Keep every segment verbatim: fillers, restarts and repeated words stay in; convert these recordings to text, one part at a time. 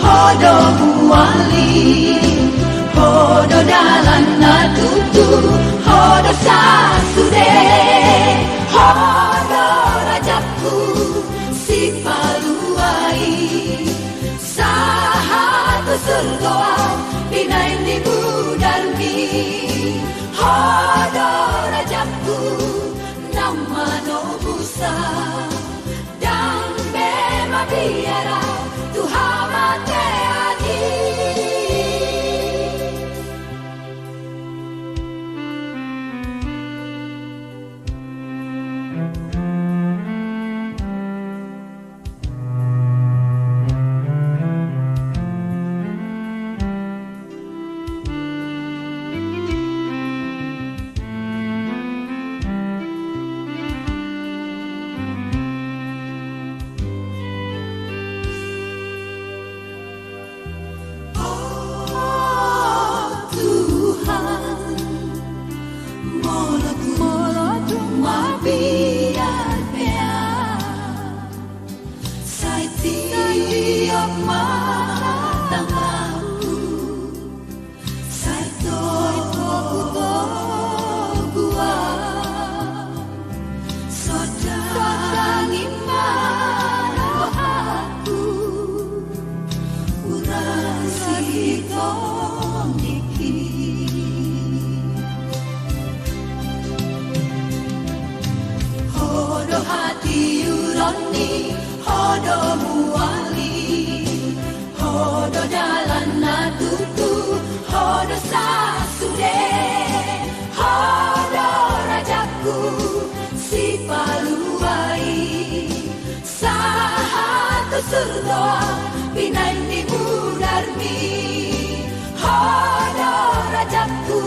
Ho do muali, ho do dalan na tutu, ho do sasude, ho do rajangku, Sipalua i. Sahat tu surgo au, binahen ni mudarmi, ho do rajangku, naung manobusa. Ndang be mabiar au tu hamatean i. O Tuhan, molo tung mabiar pe au, sai tiop ma tanganku, sai togu-togu au. Sonang i ma rohangku, huras i tonggingki. Ho do hatiuron ni, ho do muali, ho do dalan na tutu, ho do sasude, ho do rajangku, Sipalua i. Sahat tu surgo au, binahen ni mudarmi, ho do rajangku,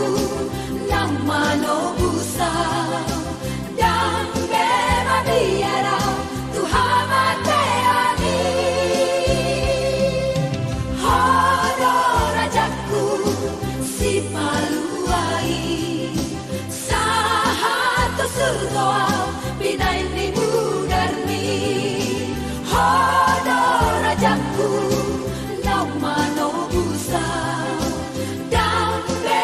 naung manobusa. Ndang be mabiar au tu hamatean i. Ho do rajangku, Sipalua i. Sahat tu surgo au, binahen ni mudarmi, ho do rajangku, naung manobusa. Ndang be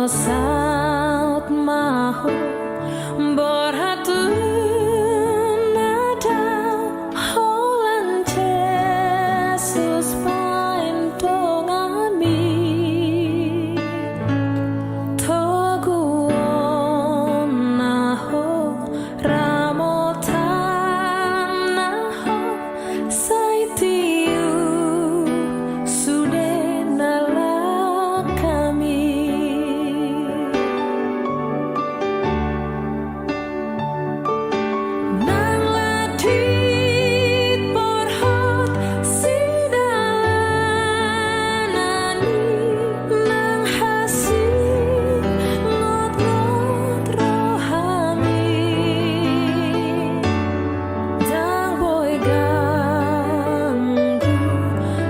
Saut ma ho, borhat tu na dao, holan Jesus baen donganmi. Toguonna ho, ramotanna ho, sai tiur sude na langkami. Nang ladit borhat sidalanan i, nang hasingotngot rohami. Ndang boi ganggu,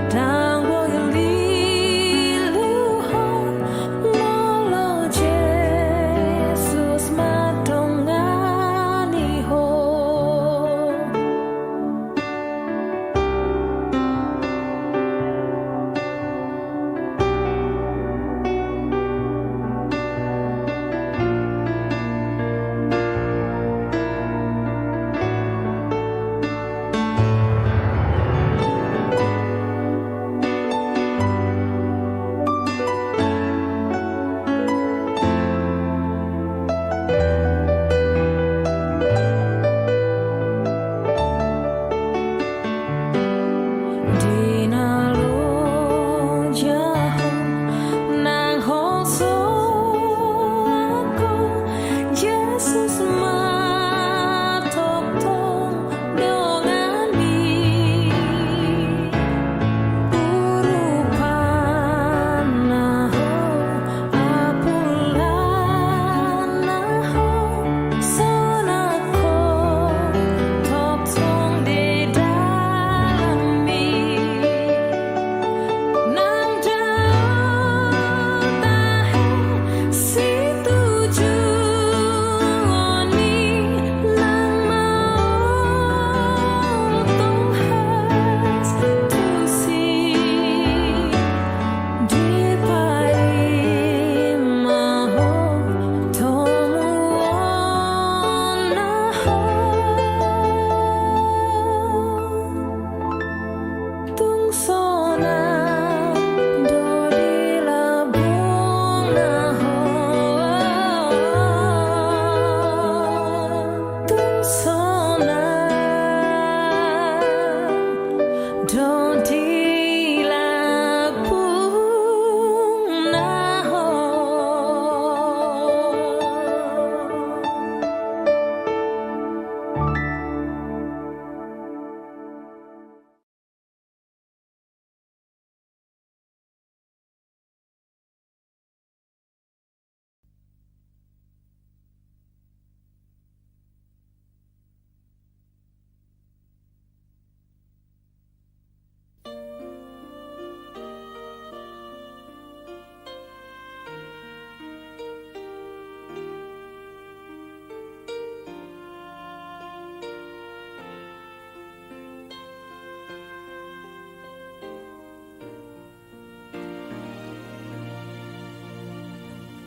ndang boi lilu ho, molo Jesus mandongani ho. Di na loja ho, nang holsoan ho, Jesus matongtong donganmi. Urupanna ho, apulanna ho, sonang ho tongtong di dalanmi. Nang dao tahe situjuon i, nang maol tong has tusi. Dipaima ho tomuonna ho. Tung sonang do di lambungna ho. Tung sonang do di lambungna ho.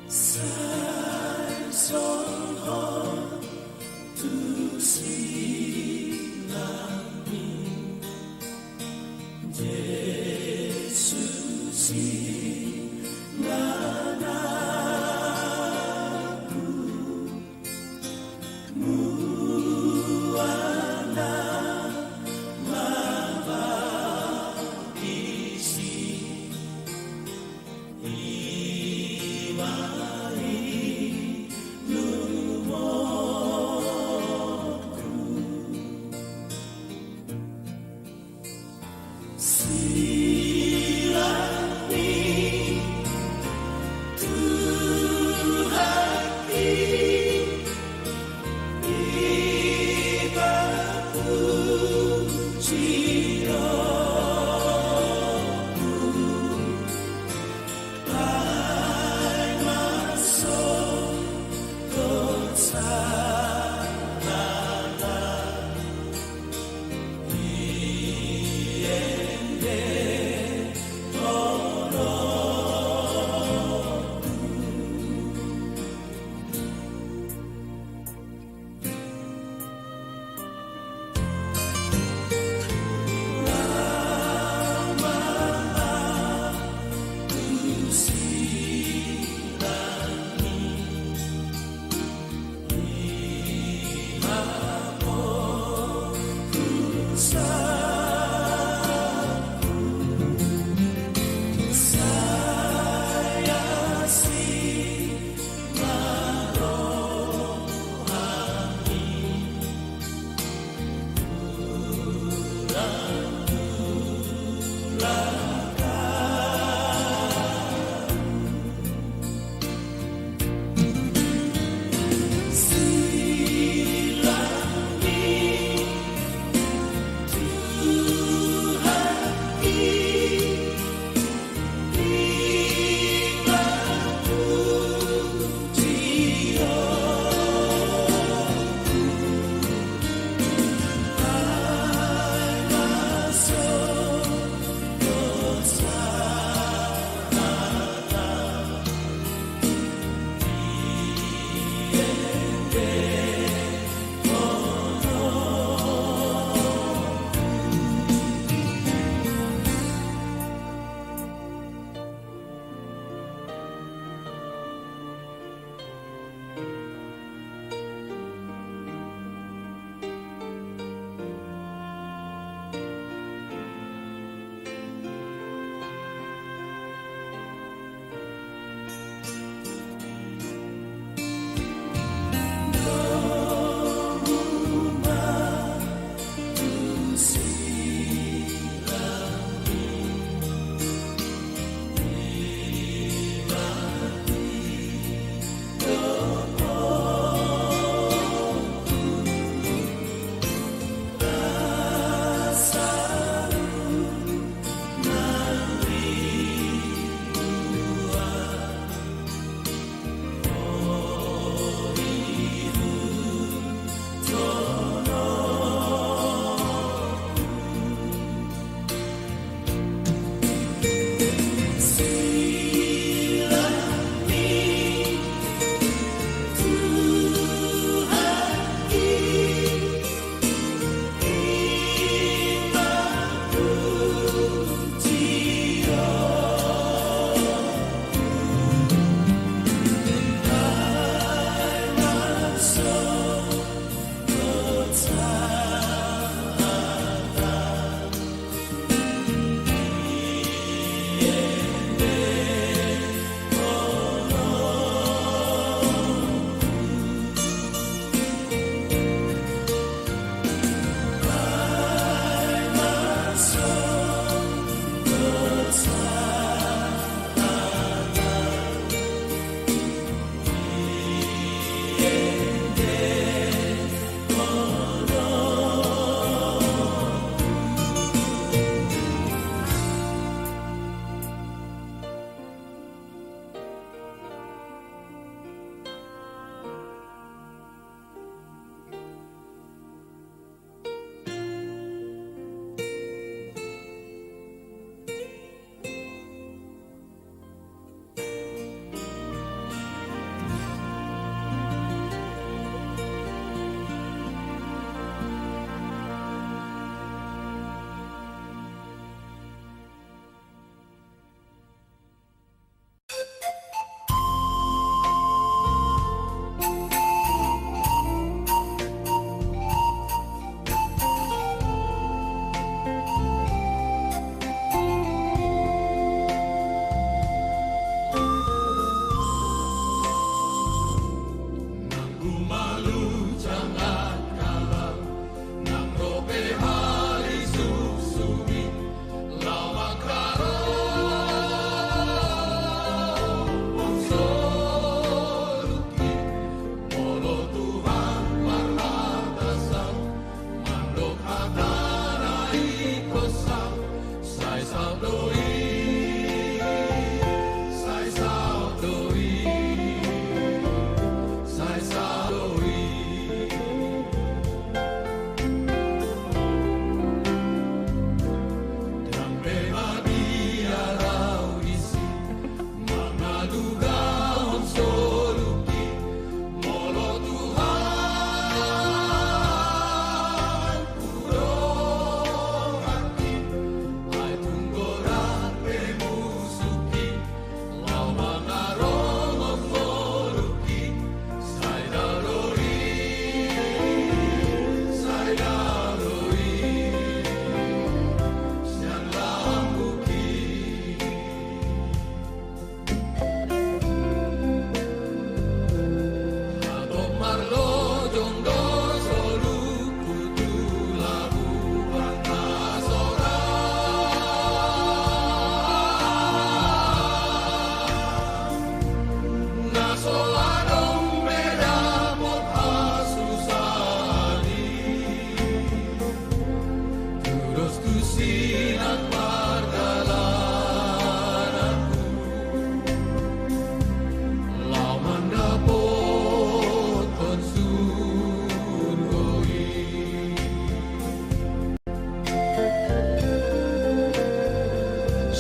Sai songon tusi nami, Jesus i nang ahu. Mual na mabaptis i, i ma ilumongku. Adong be dapot hasusaan i, tudos tu silang pardalananku, laho mandapothon surgo i.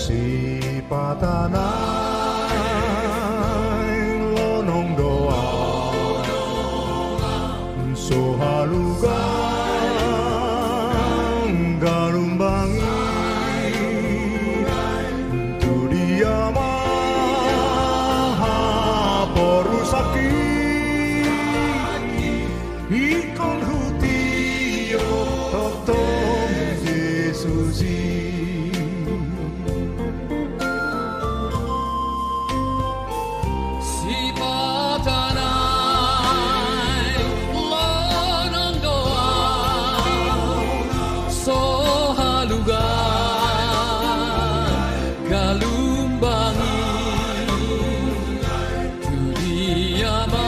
Sipata naeng lonong do ahu, so halugaon galumbang i, tu dia ma haporusangki. Ingkon hutio tongtong Jesus i. Sipata naeng lonong do ahu, so halugaon galumbang i, tu dia ma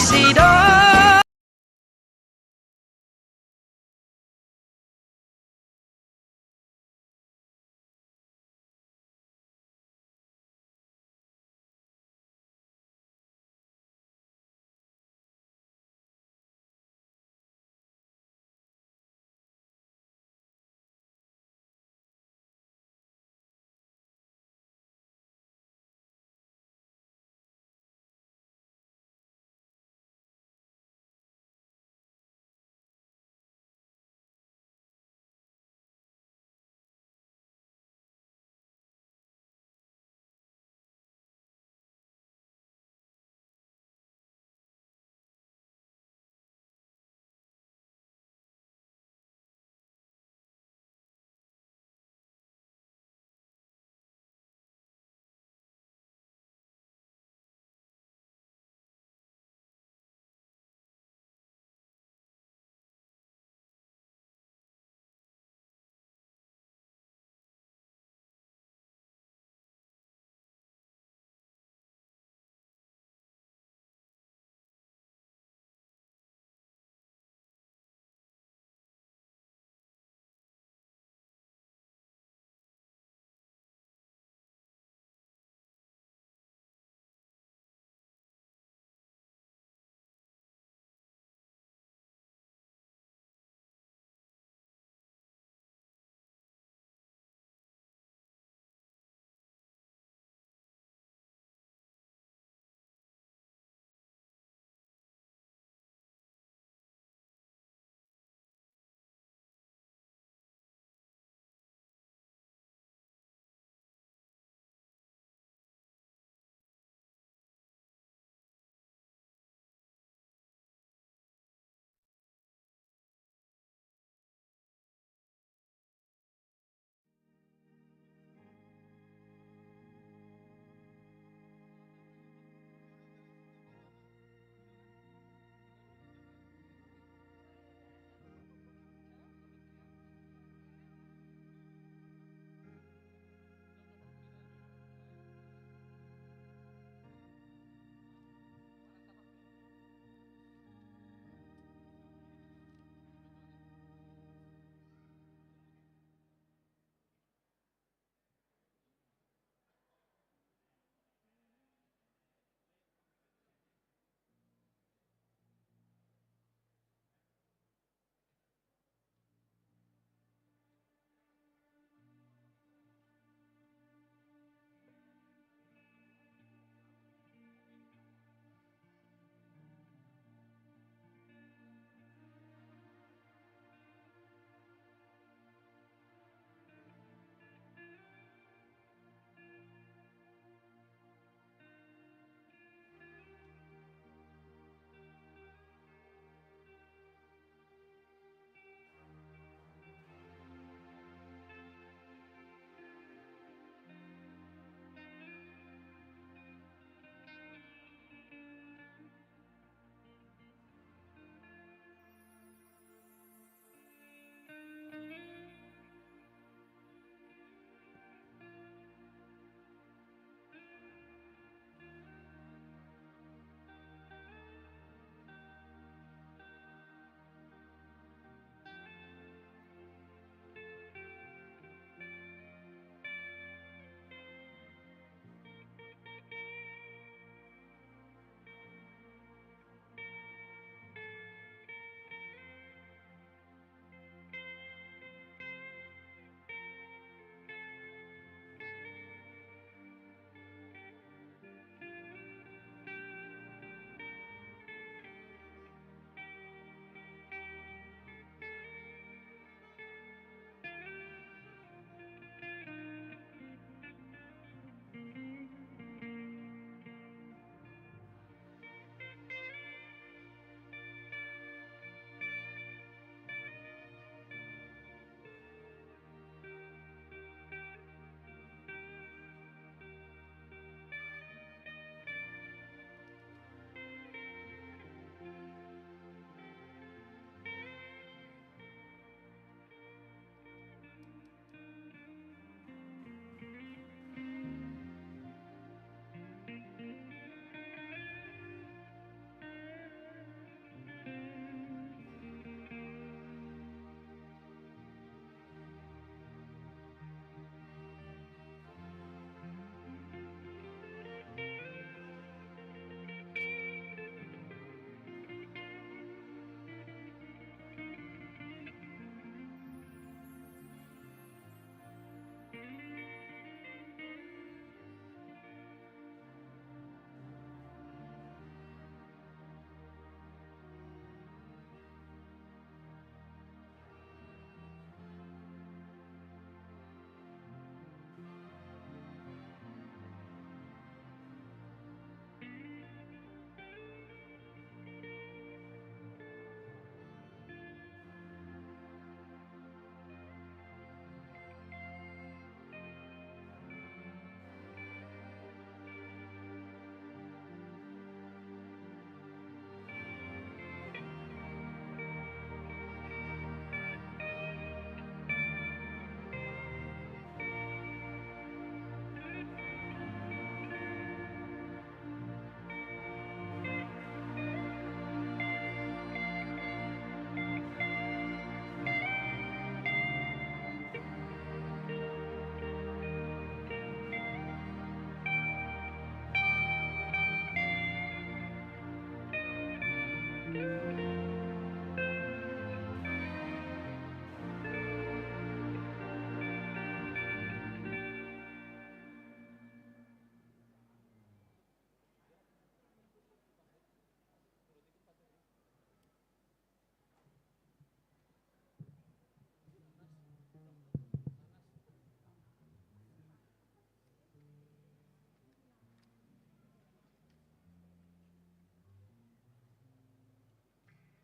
Sidok.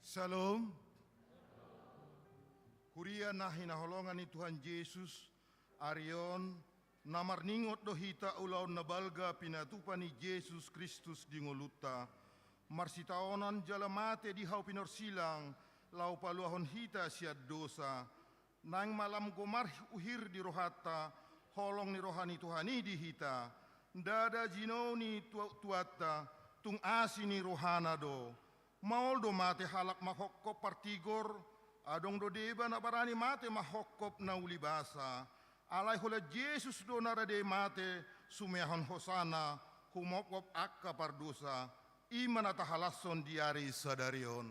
Syalom. Huria na hinaholongan ni Tuhan Jesus, ari on na marningot do hita ulaon na balga pinatupa ni Jesus Kristus di ngolunta. Marsitaonon jala mate di hau pinorsilang, laho paluahon hita sian dosa. Naeng malam gomar uhir di rohanta, holong ni roha ni Tuhan i di hita. Ndada jinou ni tu-, tuanta, tung asi ni rohana do. Maol do mate halak manghongkop partigor, adong do deba na barani mate manghongkop na uli basa. Alai holan Jesus do na rade mate, sumeahon hosana, humophop angka pardosa, i ma na tahalashon di ari sadari on.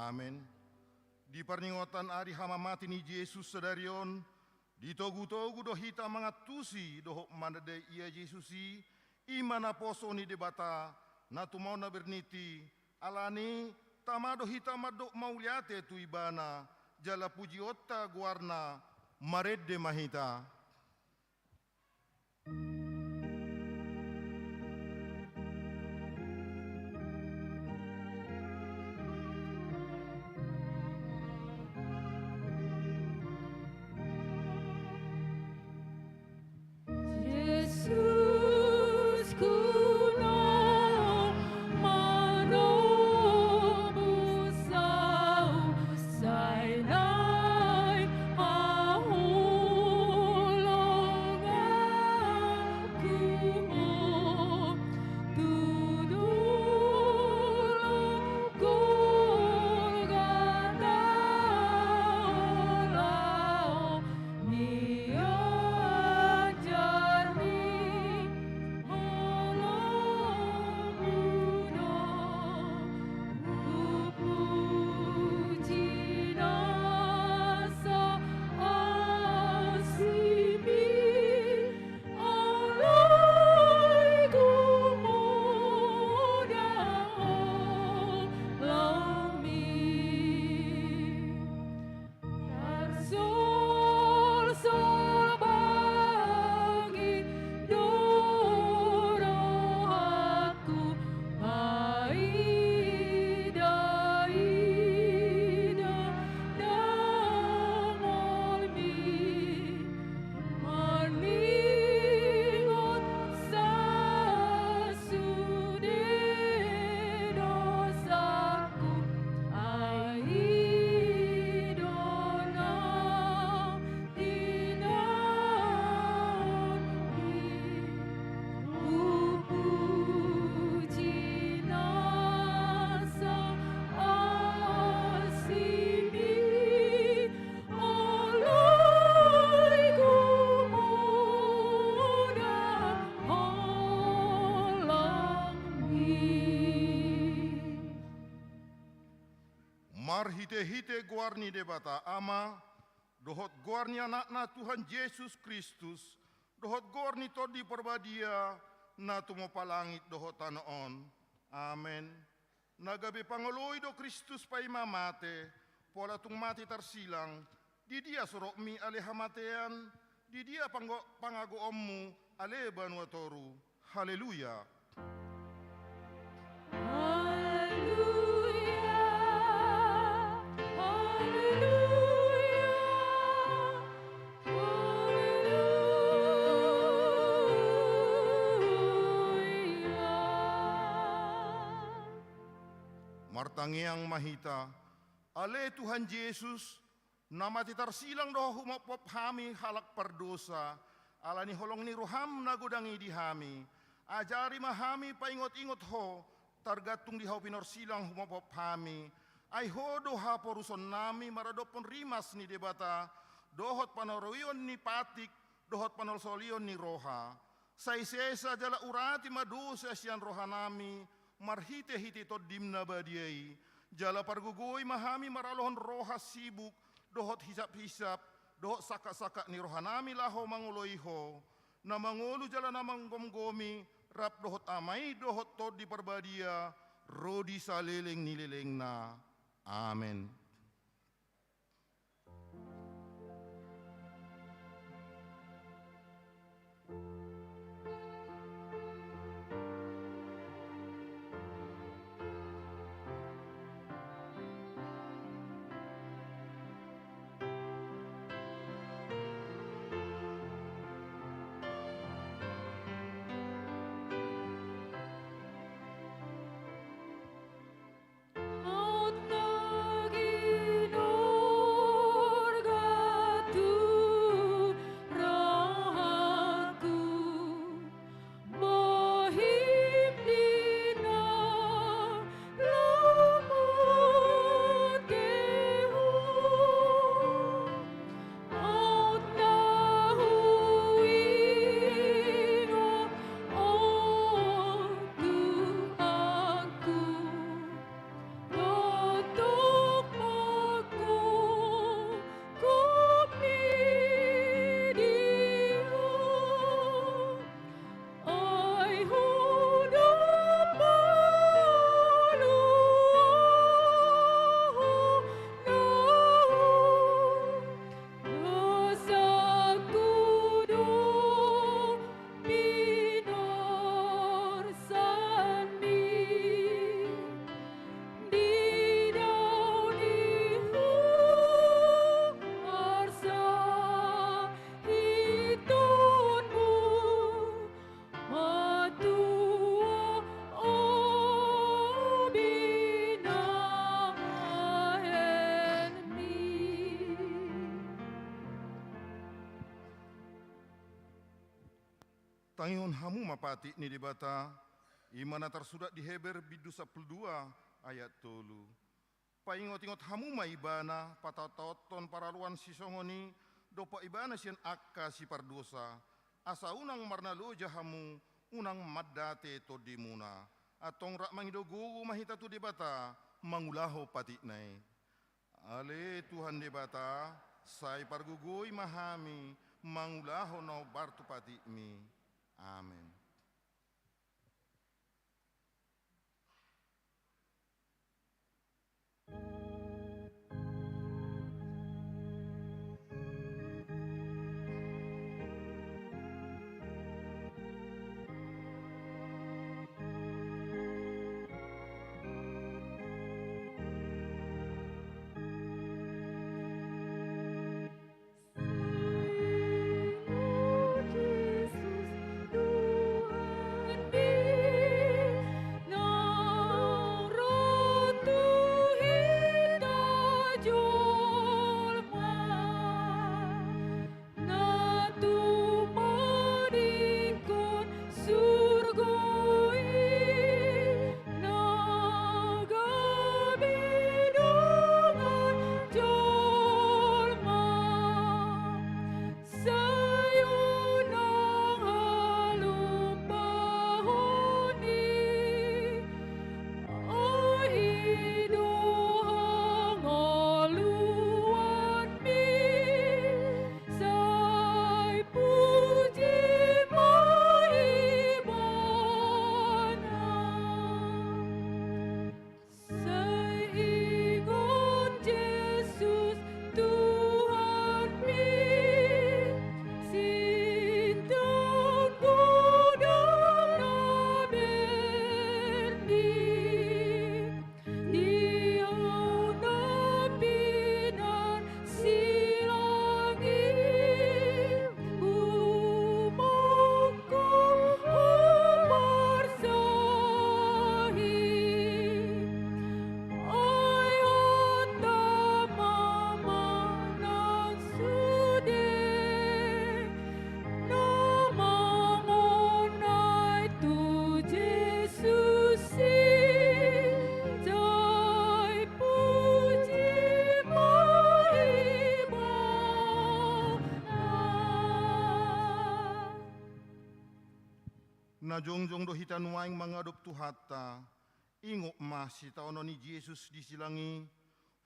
Amen. Di parningotan ari hamamate ni Jesus sadari on, ditogutogu do hita mangantusi dohot manandai ia Jesus i, i ma naposo ni Debata, na tumau na bernit i, alani tama do hita mandok mauliate tu Ibana, jala pujionta goarna, marende ma hita. Jesus, kuno manobus au, sai naeng haholonganku Ho. Tu dolok Golgota, laho mianjar ni holongmu do, hupuji nasa asimi. Alai gumodang holongmi, tarsolsol banggi do rohangku, paida-ida dangolmi. Maningot sasude dosaku, ai i do na tinaonmi. Hupuji nasa asimi. Alai gumodang holongmi. Marhitehite goar ni Debata Ama, dohot goar ni Anakna Tuhan Jesus Kristus, dohot goar ni Tondi Parbadia, na tumompa langit dohot tano on. Amen. Na gabe pangoloi do Kristus paima mate, pola tung mate tarsilang, di dia sorokmi ale hamatean, di dia panggo-, pangagoonmu ale banua toru. Haleluya. Haleluya, haleluya, haleluya. Martangiang ma hita. Ale Tuhan Jesus, na mate tarsilang do humophop hami halak pardosa, ala ni holong ni roham na godang i di hami. Ajari ma hami paingotingot Ho, targantung di hau pinorsilang humophop hami. Ai Ho do haporusonnami maradophon rimas ni Debata, dohot panoroion ni patik, dohot panolsolion ni roha. Sai sesa jala urati ma dosa sian rohanami, marhitehite Tondim na badia i, jala pargogoi ma hami maralohon roha sibuk, dohot hisaphisap, dohot sangkapsangkap ni rohanami laho mangoloi Ho, na mangolu jala na manggomgomi, rap dohot Ama i dohot Tondi Parbadia, ro di saleleng ni lelengna. Amen. Tangihon hamu ma patik ni Debata, i ma na tarsurat di Heber bindu sampulu dua ayat tolu. Paingotingot hamu ma Ibana, pataotaothon paraloan sisongon i, dompak Ibana sian angka sipardosa, asa unang marnaloja hamu, unang mandate tondimuna. Antong rap mangido gogo ma hita tu Debata, mangulahon patikna i. Ale Tuhan Debata, sai pargogoi ma hami, mangulahon na hombar tu patikmi. Amen. Na jongjong do hita nuaeng mangadop Tuhanta. Ingot ma sitaonon ni Jesus di silang i,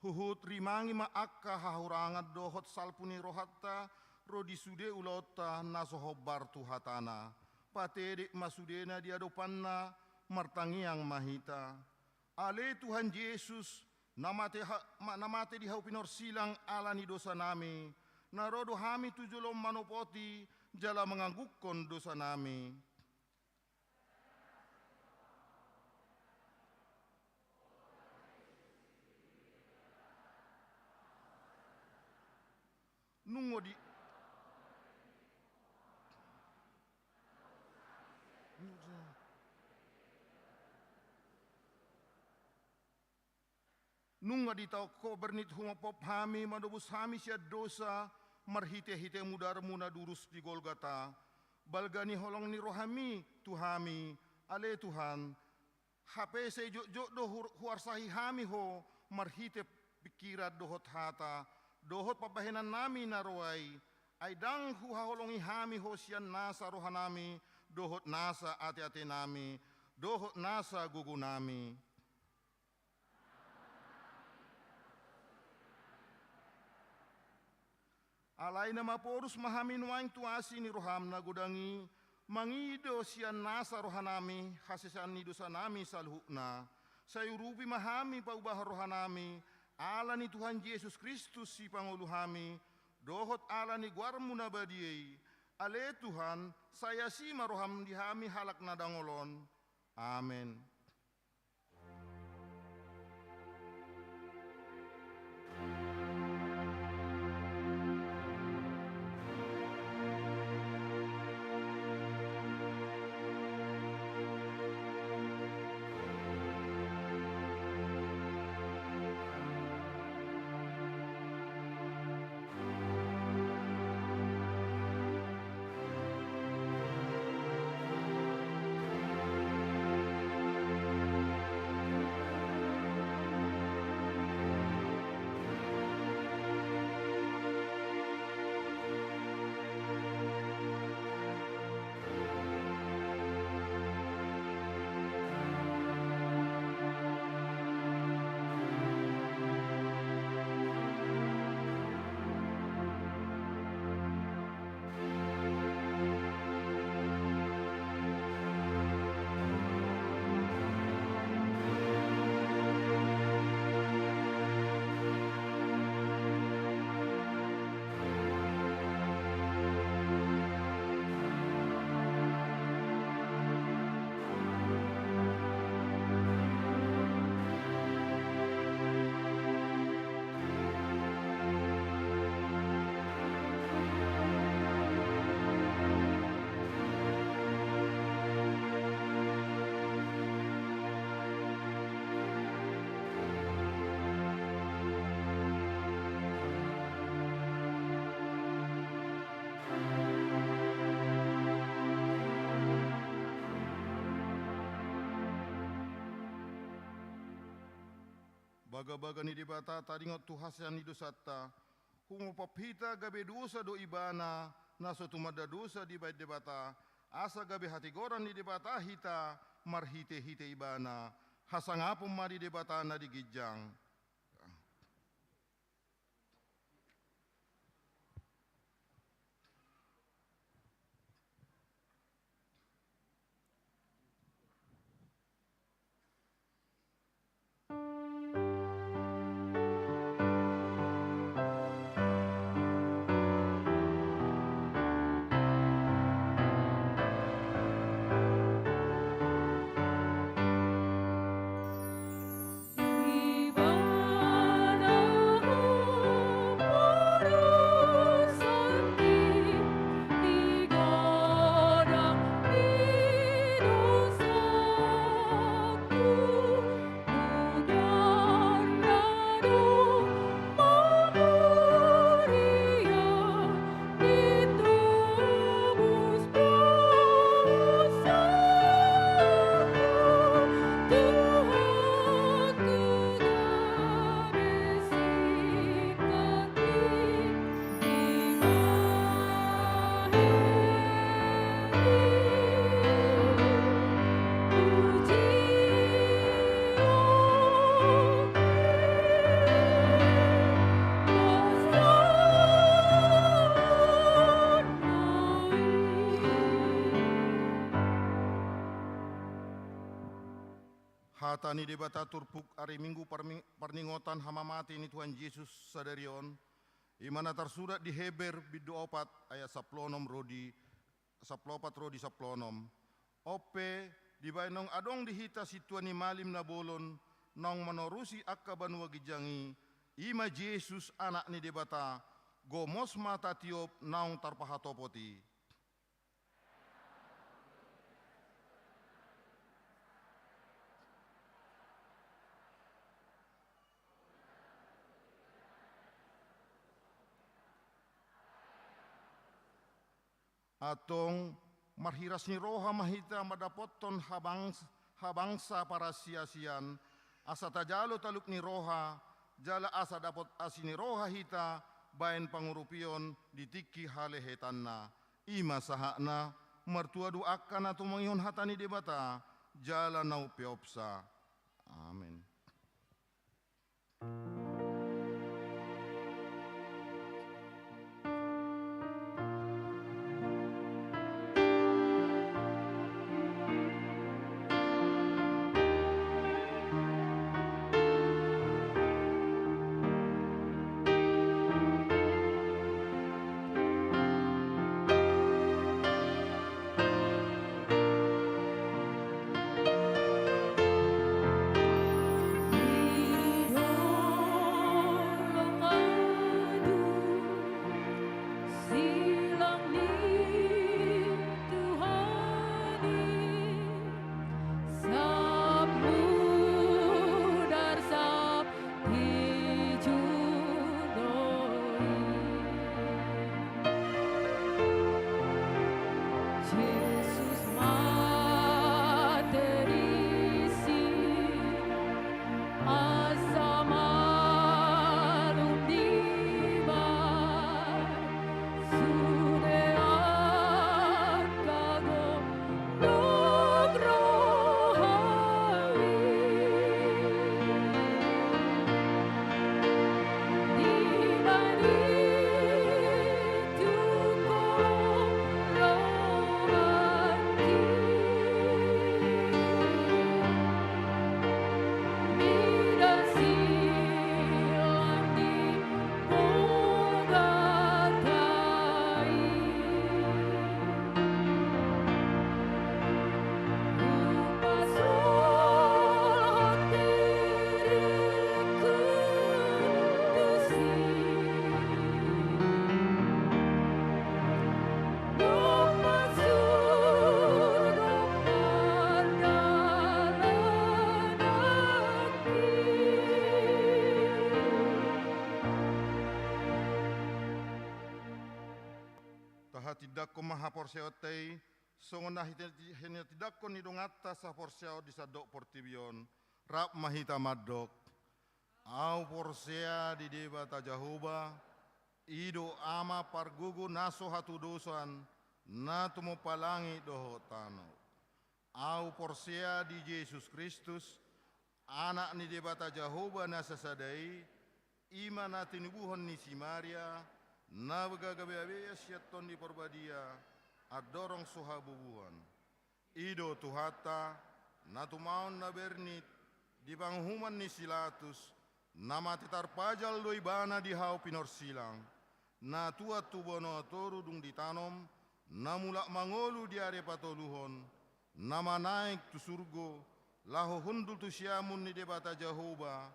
huhut rimangi ma angka hahurangan dohot salpu ni rohanta ro di sude ulaonta na so hombar tu hatana. Patedek ma sudena di adopanna, martangiang ma hita. Ale Tuhan Jesus, na mate ha-, ma-, na mate di hau pinorsilang ala ni dosanami, na ro do hami tu jolom manopoti jala mangangguhon dosanami. Nunga di-, nunga ditaon Ho bernit humophop hami, manobus hami sian dosa, marhite-hite mudarmu na durus di Golgata. Balga ni holong ni rohami tu hami, ale Tuhan, hape sai jotjot do hu-, huarsahi hami Ho marhite pingkiran dohot hata, dohot pambahenannami na ro ai, ai ndang huhaholongi hami Ho sian nasa rohanami, dohot nasa ate-atenami, dohot nasa gogonami. Alai na maporus ma hami nuaeng tu asi ni roham na godang i, mangido sian nasa rohanami hasesaan ni dosanami saluhutna. Sai urupi ma hami paubahon rohanami, ala ni Tuhan Jesus Kristus Sipangolu hami, dohot ala ni goarmu na badia i. Ale Tuhan, sai asi ma roham di hami halak na dangol on. Amen. Bagabaga ni Debata, taringot tu hasesaan ni dosanta, humophop hita gabe dosa do Ibana, na so tumanda dosa dibahen Debata, asa gabe hatigoran ni Debata hita marhite-hite Ibana. Hasangapon ma di Debata na di ginjang. Hata ni Debata turpuk ari Minggu parmi-, parningotan hamamate ni Tuhan Jesus sadari on, i ma na tarsurat di Heber bindu opat ayat sampulu onom ro di sampulu opat ro di sampulu onom. On pe, dibahen naung adong di hita sintua ni malim na bolon, naung manorusi angka banua ginjang i, i ma Jesus, Anak ni Debata, gomos ma tatiop naung tarpahatopot i. Antong, marhiras ni roha ma hita mandapothon habangs-, habangsa parasiasian, asa tajalo talup ni roha, jala asa dapot asi ni roha hita bahen pangurupion di tingki halehetanna. I ma sahatna, martua do angka na tumangihon hata ni Debata, jala na umpeopsa. Amen. Silang ni Tuhan i, sap mudar sap hijau do i. Jesus mate disi, asa malum dibahen sude angka gondang roha i. Dibahen i tu ho rohangki. Mida silang di bogata i. Hupasahat diringku tusi. Tahatindangkon ma haporseaonta i, songon na hita-, hinatindangkon ni donganta saporseaon di sandok portibi on, rap ma hita mandok. Ahu porsea di Debata Jahowa, i do Ama pargogo na so hatudosan, na tumompa langit dohot tano. Ahu porsea di Jesus Kristus, Anak ni Debata Jahowa na sasada i, i ma na tinubuhon ni si Maria, na gabe-, gabe-, gabean sian Tondi Parbadia, andorang so habubuhan. I do Tuhanta, na tumaon na bernit, di panguhuman ni si Latus, na mate tarpajal do ibana di hau pinorsilang, na tuat tu banua toru dung ditanom, na mulak mangolu di ari patoluhon, na manaek tu surgo, laho hundul tu siamun ni Debata Jahowa,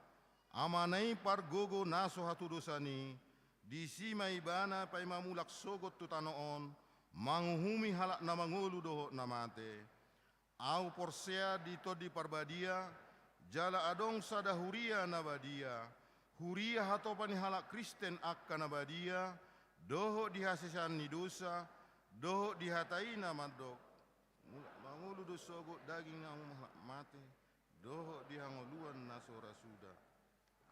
Amana i pargogo na so hatudosan i, disi ma ibana paima mulak sogot tu tano on, manguhumi halak na mangolu dohot na mate. Ahu porsea di Tondi Parbadia, jala adong sada huria na badia, huria hatopan ni halak Kristen angka na badia, dohot di hasesaan ni dosa, dohot di hata i na mandok. Mulak mangolu do sogot daging na umum halak mate, dohot di hangoluan na so ra suda.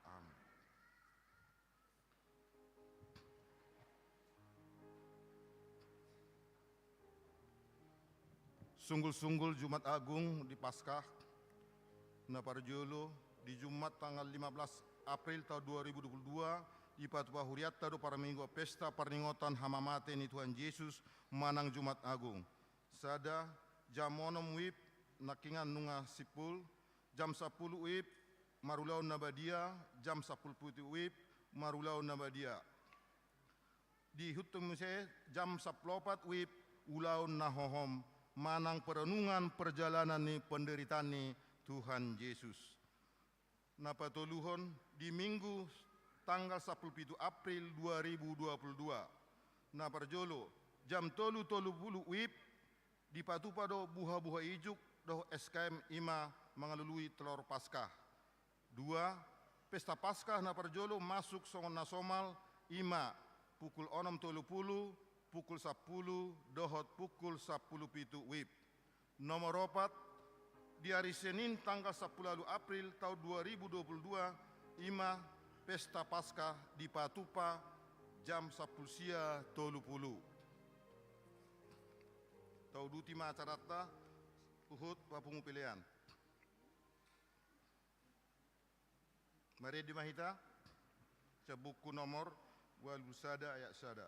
Amen. Sunggul-sunggul Jumat Agung di Paskah na parjolo, di Jumat tanggal lima belas April tahun dua ribu dua puluh dua, dipatupa hurianta do parmingguan pesta parningotan hamamate ni Tuhan Jesus manang Jumat Agung. Sada, jam onom wib nangkiningan nunga simpul, Jam sampulu WIB, marulaon na badia. Jam sampulu pitu WIB, marulaon na badia. Diihuthon muse jam sampulu opat WIB, ulaon na hohom, manang perenungan perjalanan ni penderitaan ni Tuhan Jesus. Na patoluhon, di Minggu tanggal sampulu pitu April dua ribu dua puluh dua. Na parjolo, jam tolu tolu pulu WIB, dipatupa do buhabuha ijuk dohot SKM, i ma mangalului telor Paskah. Dua, pesta Paskah na parjolo masuk songon na somal, i ma pukul onom tolu pulu, pukul sampulu dohot pukul sampulu pitu WIB. Nomor opat, di ari Senin tanggal sampulu ualu April taon dua ribu dua puluh dua, i ma pesta Paskah dipatupa jam sampulu sia tolu pulu. Tauduti ma acaranta, huhut papungu pelean. Marende ma hita, sian buku nomor ualu sada ayat sada.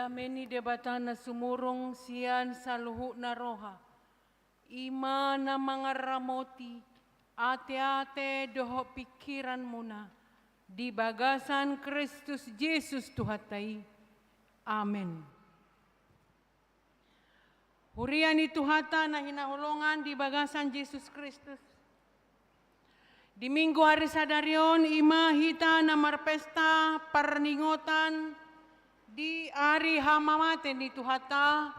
Dame ni Debata na sumurung sian saluhutna roha, i ma na mangaramoti ateate dohot pingkiranmuna di bagasan Kristus Jesus Tuhanta i. Amen. Huria ni Tuhanta na hinaholongan di bagasan Jesus Kristus. Di Minggu ari sadari on, i ma hita na marpesta parningotan di ari hamamate ni Tuhanta,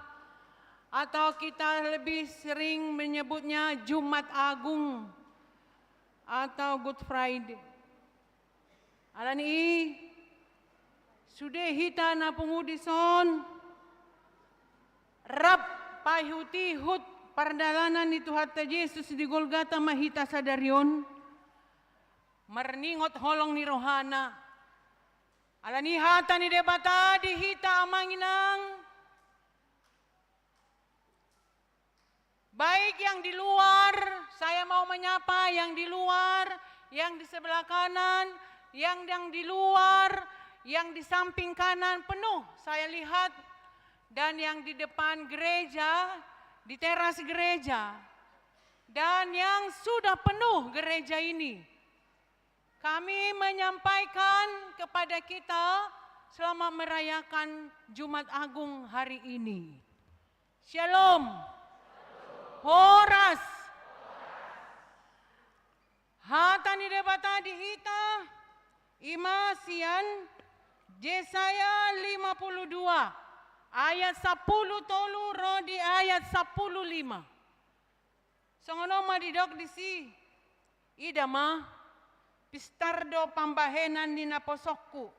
atau kita lebih sering menyebutnya Jumat Agung atau Good Friday. Alani i, sude hita na pungu dison, rap paihut-ihut pardalanan ni Tuhanta Jesus di Golgata ma hita sadari on, marningot holong ni rohana. Alani hata ni Debata di hita, amang inang. Baik yang di luar, saya mau menyapa yang di luar, yang di sebelah kanan, yang, yang di luar, yang di samping kanan, penuh saya lihat, dan yang di depan gereja, di teras gereja, dan yang sudah penuh gereja ini. Kami menyampaikan kepada kita selamat merayakan Jumat Agung hari ini. Shalom. Horas. Hata ni Debata di hita, i ma sian Jesaya lima puluh dua, ayat sampulu tolu ro di ayat sampulu lima. Songon on ma didok disi, ida ma, pistar do pambahenan ni naposongku.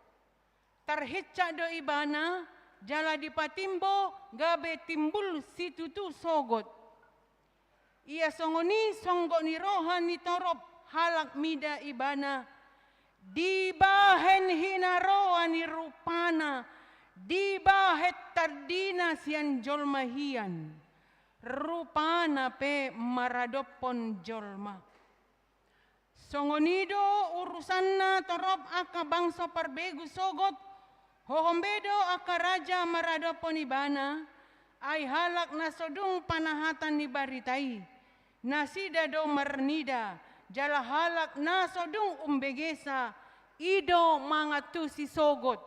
Tarhincak do ibana, jala dipatimbo gabe timbul situtu sogot. Ia songon i songgot ni roha ni torop halak mida ibana, dibahen hinaroan ni rupana, dibahen tandina sian jolma hian, rupana pe maradophon jolma. Songon i do urusanna torop angka bangso parbegu sogot, hohom be do angka raja maradophon ibana, ai halak na so dung panahatan ni barita i, nasida do marnida, jala halak na so dung umbegesa, i do mangantusi sogot.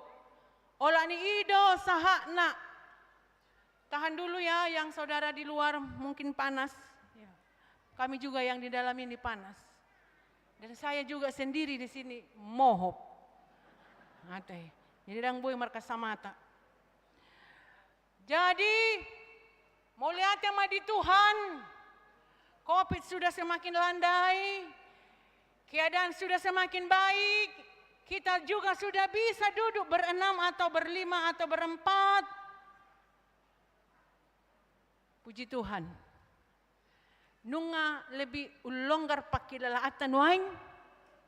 Olat ni i do sahatna. Tahan dulu ya, yang saudara di luar mungkin panas. Ya. Kami juga yang di dalam ini panas. Dan saya juga sendiri di sini mohop. Ate. Jadi ndang boi markasamata. Jadi, mauliate ma di Tuhan. Covid sudah semakin landai. Keadaan sudah semakin baik. Kita juga sudah bisa duduk berenam atau berlima atau berempat. Puji Tuhan. Nunga lebih longgar pangkilalaanta nuaeng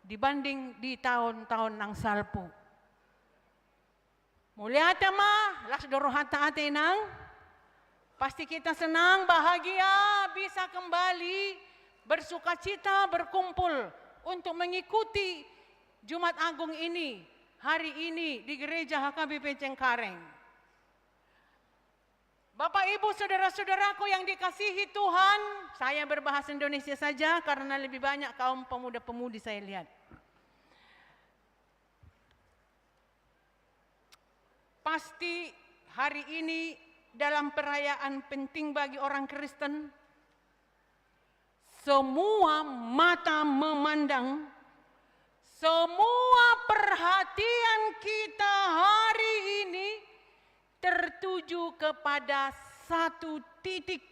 dibanding di taon-taon na salpu. Mauliate ma, las do rohanta ate inang. Pasti kita senang, bahagia, bisa kembali bersukacita, berkumpul untuk mengikuti Jumat Agung ini, hari ini di Gereja H K B P Cengkareng. Bapak, Ibu, saudara-saudaraku yang dikasihi Tuhan, saya berbahasa Indonesia saja karena lebih banyak kaum pemuda-pemudi saya lihat. Pasti hari ini dalam perayaan penting bagi orang Kristen, semua mata memandang, semua perhatian kita hari ini tertuju kepada satu titik,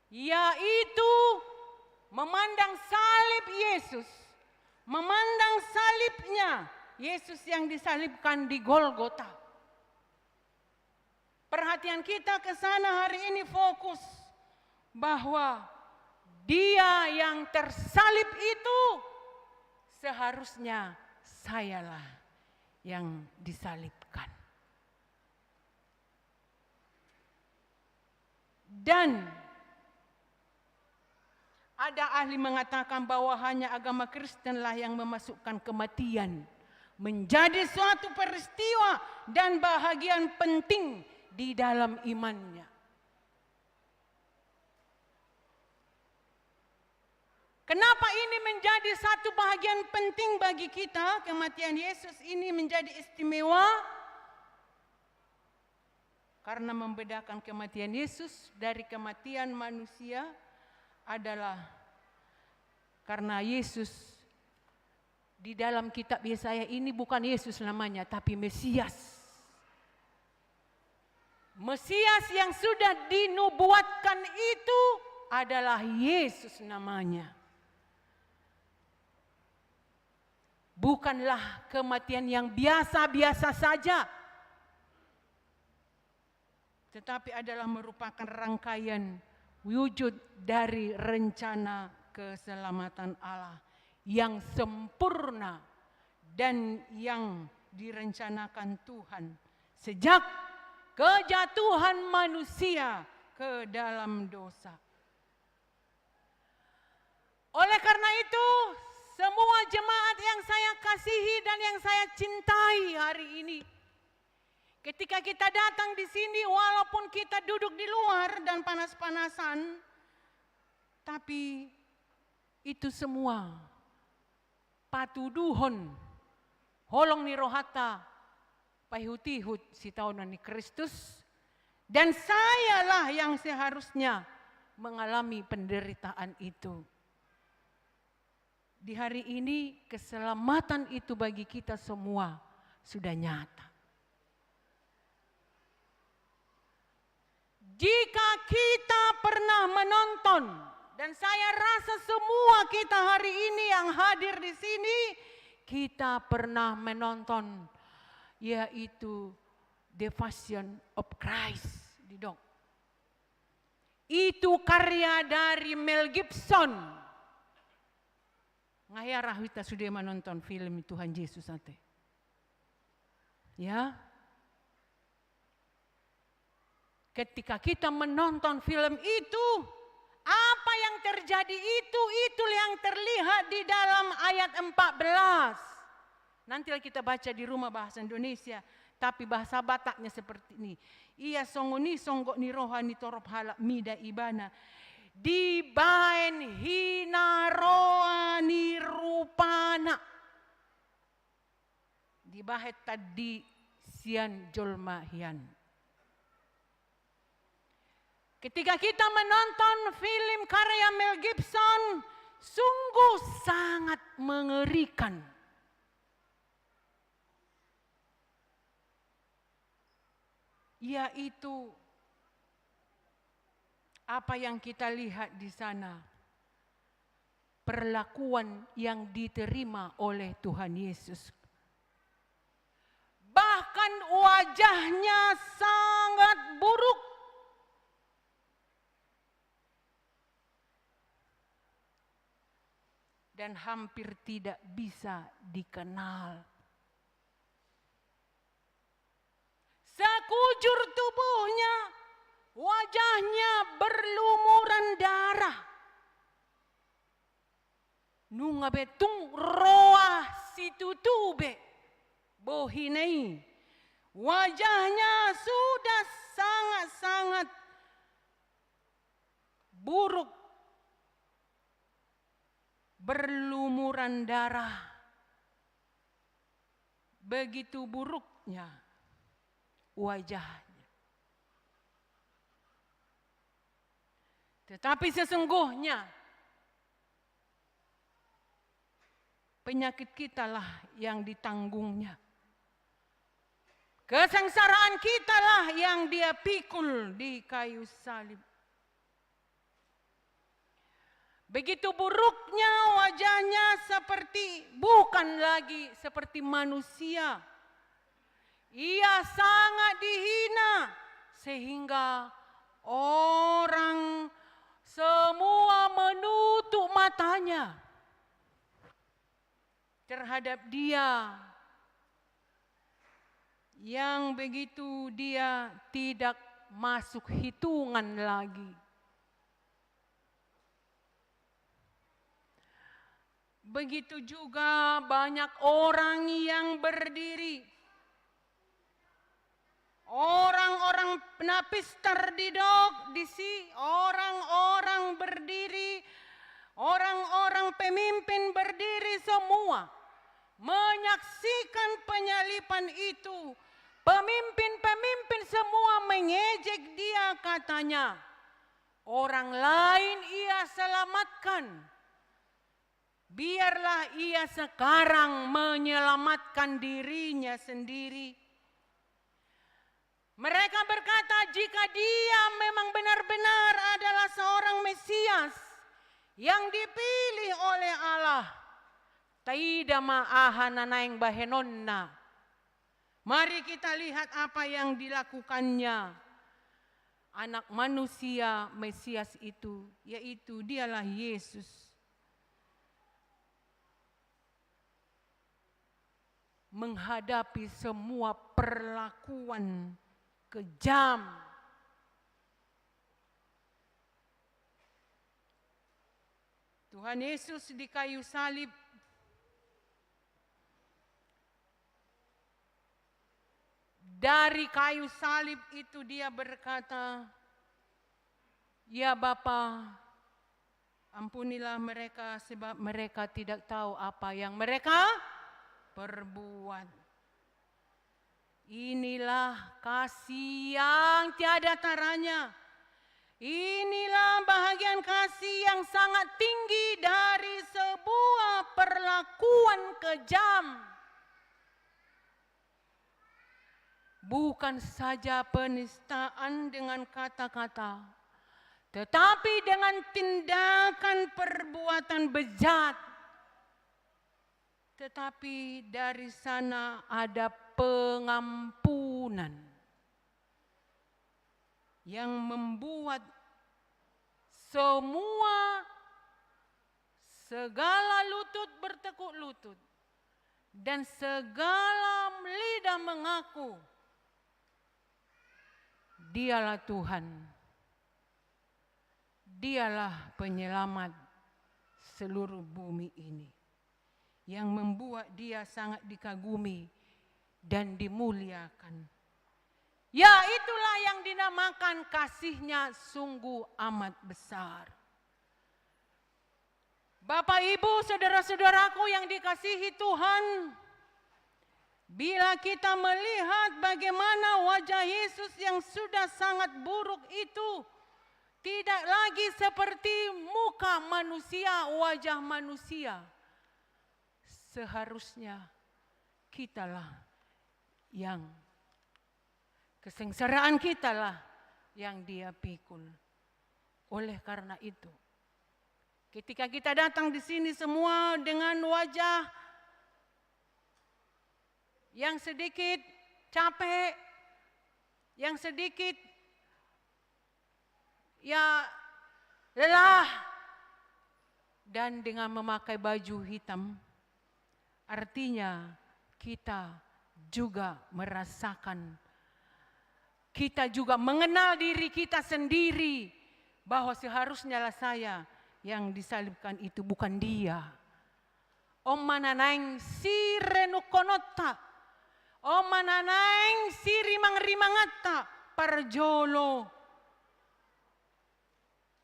yaitu memandang salib Yesus, memandang salibnya Yesus yang disalibkan di Golgota. Perhatian kita ke sana hari ini fokus bahwa Dia yang tersalib itu seharusnya sayalah yang disalibkan. Dan ada ahli mengatakan bahwa hanya agama Kristenlah yang memasukkan kematian Menjadi suatu peristiwa dan bahagian penting di dalam imannya. Kenapa ini menjadi satu bahagian penting bagi kita? Kematian Yesus ini menjadi istimewa karena membedakan kematian Yesus dari kematian manusia adalah karena Yesus di dalam kitab Yesaya ini bukan Yesus namanya, tapi Mesias. Mesias yang sudah dinubuatkan itu adalah Yesus namanya. Bukanlah kematian yang biasa-biasa saja, tetapi adalah merupakan rangkaian wujud dari rencana keselamatan Allah yang sempurna dan yang direncanakan Tuhan sejak kejatuhan manusia ke dalam dosa. Oleh karena itu, semua jemaat yang saya kasihi dan yang saya cintai hari ini, ketika kita datang di sini, walaupun kita duduk di luar dan panas-panasan, tapi itu semua patuduhon holong ni rohanta paihut-ihut sitaonon ni Kristus, dan sayalah yang seharusnya mengalami penderitaan itu. Di hari ini, keselamatan itu bagi kita semua sudah nyata. Jika kita pernah menonton, dan saya rasa semua kita hari ini yang hadir di sini, kita pernah menonton, yaitu The Passion of Christ, didok. Itu karya dari Mel Gibson. Nga hea ra hita sude manonton film Tuhan Yesus ate? Ya. Ketika kita menonton film itu, apa yang terjadi itu, itulah yang terlihat di dalam ayat empat belas. Nantilah kita baca di rumah bahasa Indonesia, tapi bahasa Bataknya seperti ini. Ia songon i songgop ni roha ni torop halak mida ibana. Dibaen hinaroa ni rupana. Dibahen tandi sian jolma hian. Ketika kita menonton film karya Mel Gibson, sungguh sangat mengerikan. Yaitu apa yang kita lihat di sana, perlakuan yang diterima oleh Tuhan Yesus. Bahkan wajahnya sangat buruk dan hampir tidak bisa dikenal. Sekujur tubuhnya, wajahnya berlumuran darah. Nunga be tung roa situtu be bohina i. Wajahnya sudah sangat-sangat buruk, berlumuran darah. Begitu buruknya wajahnya. Tetapi sesungguhnya penyakit kitalah yang ditanggungnya. Kesengsaraan kitalah yang dia pikul di kayu salib. Begitu buruknya wajahnya, seperti, bukan lagi seperti manusia. Ia sangat dihina sehingga orang semua menutup matanya terhadap dia yang begitu dia tidak masuk hitungan lagi. Begitu juga banyak orang yang berdiri. Orang-orang na pistar didok disi, orang-orang berdiri, orang-orang pemimpin berdiri semua menyaksikan penyaliban itu. Pemimpin-pemimpin semua mengejek dia, katanya, "Orang lain ia selamatkan. Biarlah ia sekarang menyelamatkan dirinya sendiri." Mereka berkata, "Jika dia memang benar-benar adalah seorang Mesias yang dipilih oleh Allah, taida ma aha na naeng bahenonna." Mari kita lihat apa yang dilakukannya Anak Manusia Mesias itu, yaitu Dialah Yesus. Menghadapi semua perlakuan kejam. Tuhan Yesus di kayu salib, dari kayu salib itu dia berkata, "Ya Bapa, ampunilah mereka, sebab mereka tidak tahu apa yang mereka perbuat." Inilah kasih yang tiada taranya. Inilah bahagian kasih yang sangat tinggi dari sebuah perlakuan kejam. Bukan saja penistaan dengan kata-kata, tetapi dengan tindakan perbuatan bejat. Tetapi dari sana ada pengampunan yang membuat semua, segala lutut bertekuk lutut dan segala lidah mengaku, Dialah Tuhan. Dialah penyelamat seluruh bumi ini, yang membuat Dia sangat dikagumi dan dimuliakan. Ya, itulah yang dinamakan kasih-Nya sungguh amat besar. Bapak, Ibu, saudara-saudaraku yang dikasihi Tuhan, bila kita melihat bagaimana wajah Yesus yang sudah sangat buruk itu, tidak lagi seperti muka manusia, wajah manusia, seharusnya kitalah yang, kesengsaraan kitalah yang Dia pikul. Oleh karena itu, ketika kita datang di sini semua dengan wajah yang sedikit capek, yang sedikit, ya, lelah, dan dengan memakai baju hitam, artinya kita juga merasakan, kita juga mengenal diri kita sendiri, bahwa seharusnyalah saya yang disalibkan itu, bukan dia. On ma na naeng sirenungkononta, on ma na naeng sirimangrimanganta parjolo,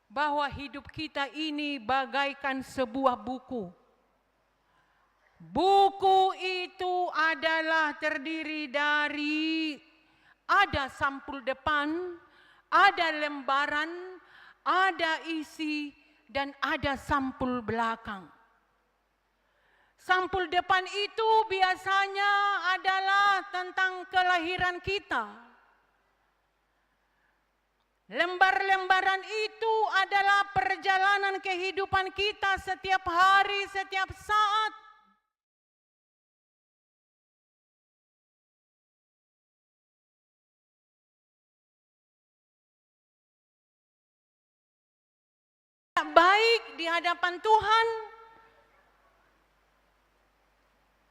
bahwa hidup kita ini bagaikan sebuah buku. Buku itu adalah terdiri dari, ada sampul depan, ada lembaran, ada isi, dan ada sampul belakang. Sampul depan itu biasanya adalah tentang kelahiran kita. Lembar-lembaran itu adalah perjalanan kehidupan kita setiap hari, setiap saat. Baik di hadapan Tuhan.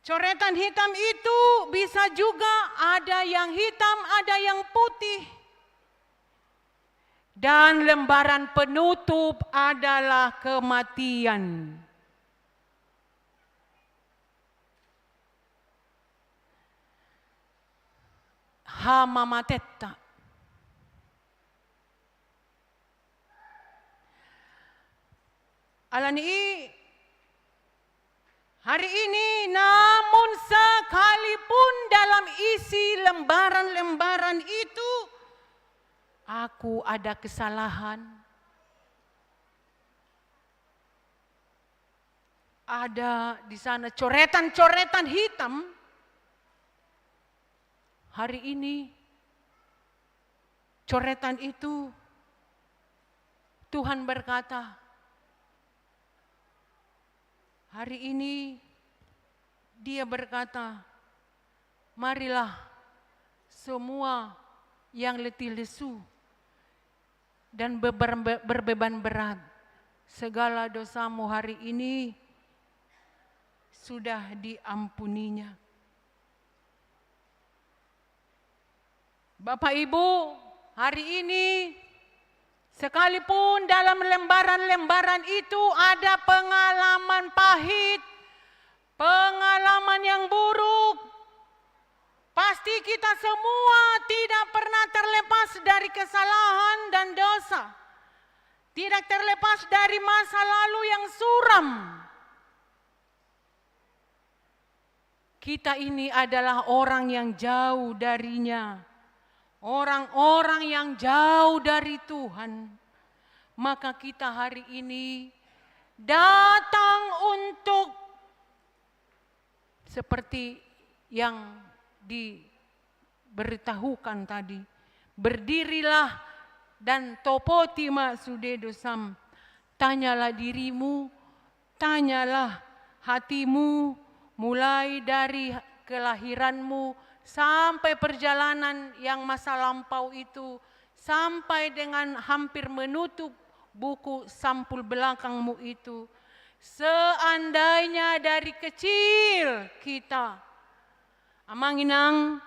Coretan hitam itu bisa juga ada yang hitam, ada yang putih. Dan lembaran penutup adalah kematian. hamamatenta. Alani i, hari ini, namun sekalipun dalam isi lembaran-lembaran itu, aku ada kesalahan, ada di sana coretan-coretan hitam, hari ini, coretan itu, Tuhan berkata, hari ini Dia berkata, "Marilah semua yang letih lesu dan beber-, berbeban berat, segala dosamu hari ini sudah diampuni-Nya." Bapak Ibu, hari ini, sekalipun dalam lembaran-lembaran itu ada pengalaman pahit, pengalaman yang buruk, pasti kita semua tidak pernah terlepas dari kesalahan dan dosa. Tidak terlepas dari masa lalu yang suram. Kita ini adalah orang yang jauh dari-Nya, orang-orang yang jauh dari Tuhan. Maka kita hari ini datang untuk, seperti yang di beritahukan tadi, "Berdirilah dan topoti ma sude dosam." Tanyalah dirimu, tanyalah hatimu, mulai dari kelahiranmu sampai perjalanan yang masa lampau itu, sampai dengan hampir menutup buku sampul belakangmu itu. Seandainya dari kecil kita, Amang Inang,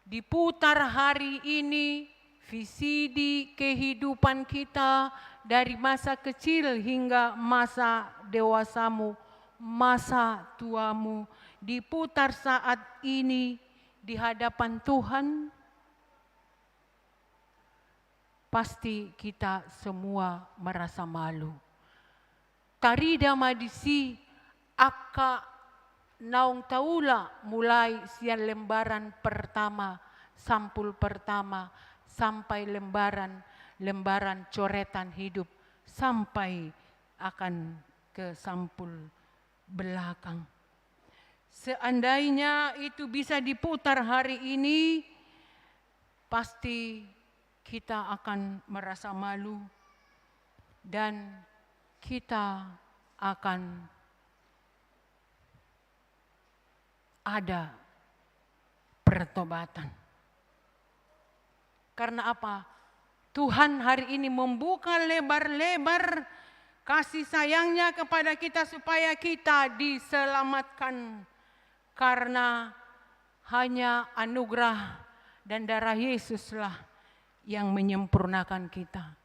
diputar hari ini V C D kehidupan kita dari masa kecil hingga masa dewasamu, masa tuamu, diputar saat ini di hadapan Tuhan, pasti kita semua merasa malu. Tarida ma disi angka naung taula mulai sian lembaran pertama, sampul pertama, sampai lembaran, lembaran coretan hidup, sampai akan ke sampul belakang. Seandainya itu bisa diputar hari ini, pasti kita akan merasa malu dan kita akan ada pertobatan. Karena apa? Tuhan hari ini membuka lebar-lebar kasih sayang-Nya kepada kita supaya kita diselamatkan. Karena hanya anugerah dan darah Yesuslah yang menyempurnakan kita.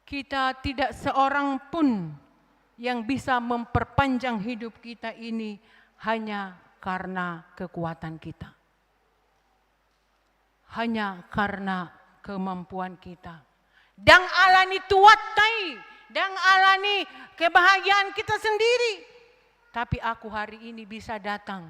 Kita tidak seorang pun yang bisa memperpanjang hidup kita ini hanya karena kekuatan kita. Hanya karena kemampuan kita. Ndang alani tuanta i, ndang alani kebahagiaan kita sendiri. Tapi aku hari ini bisa datang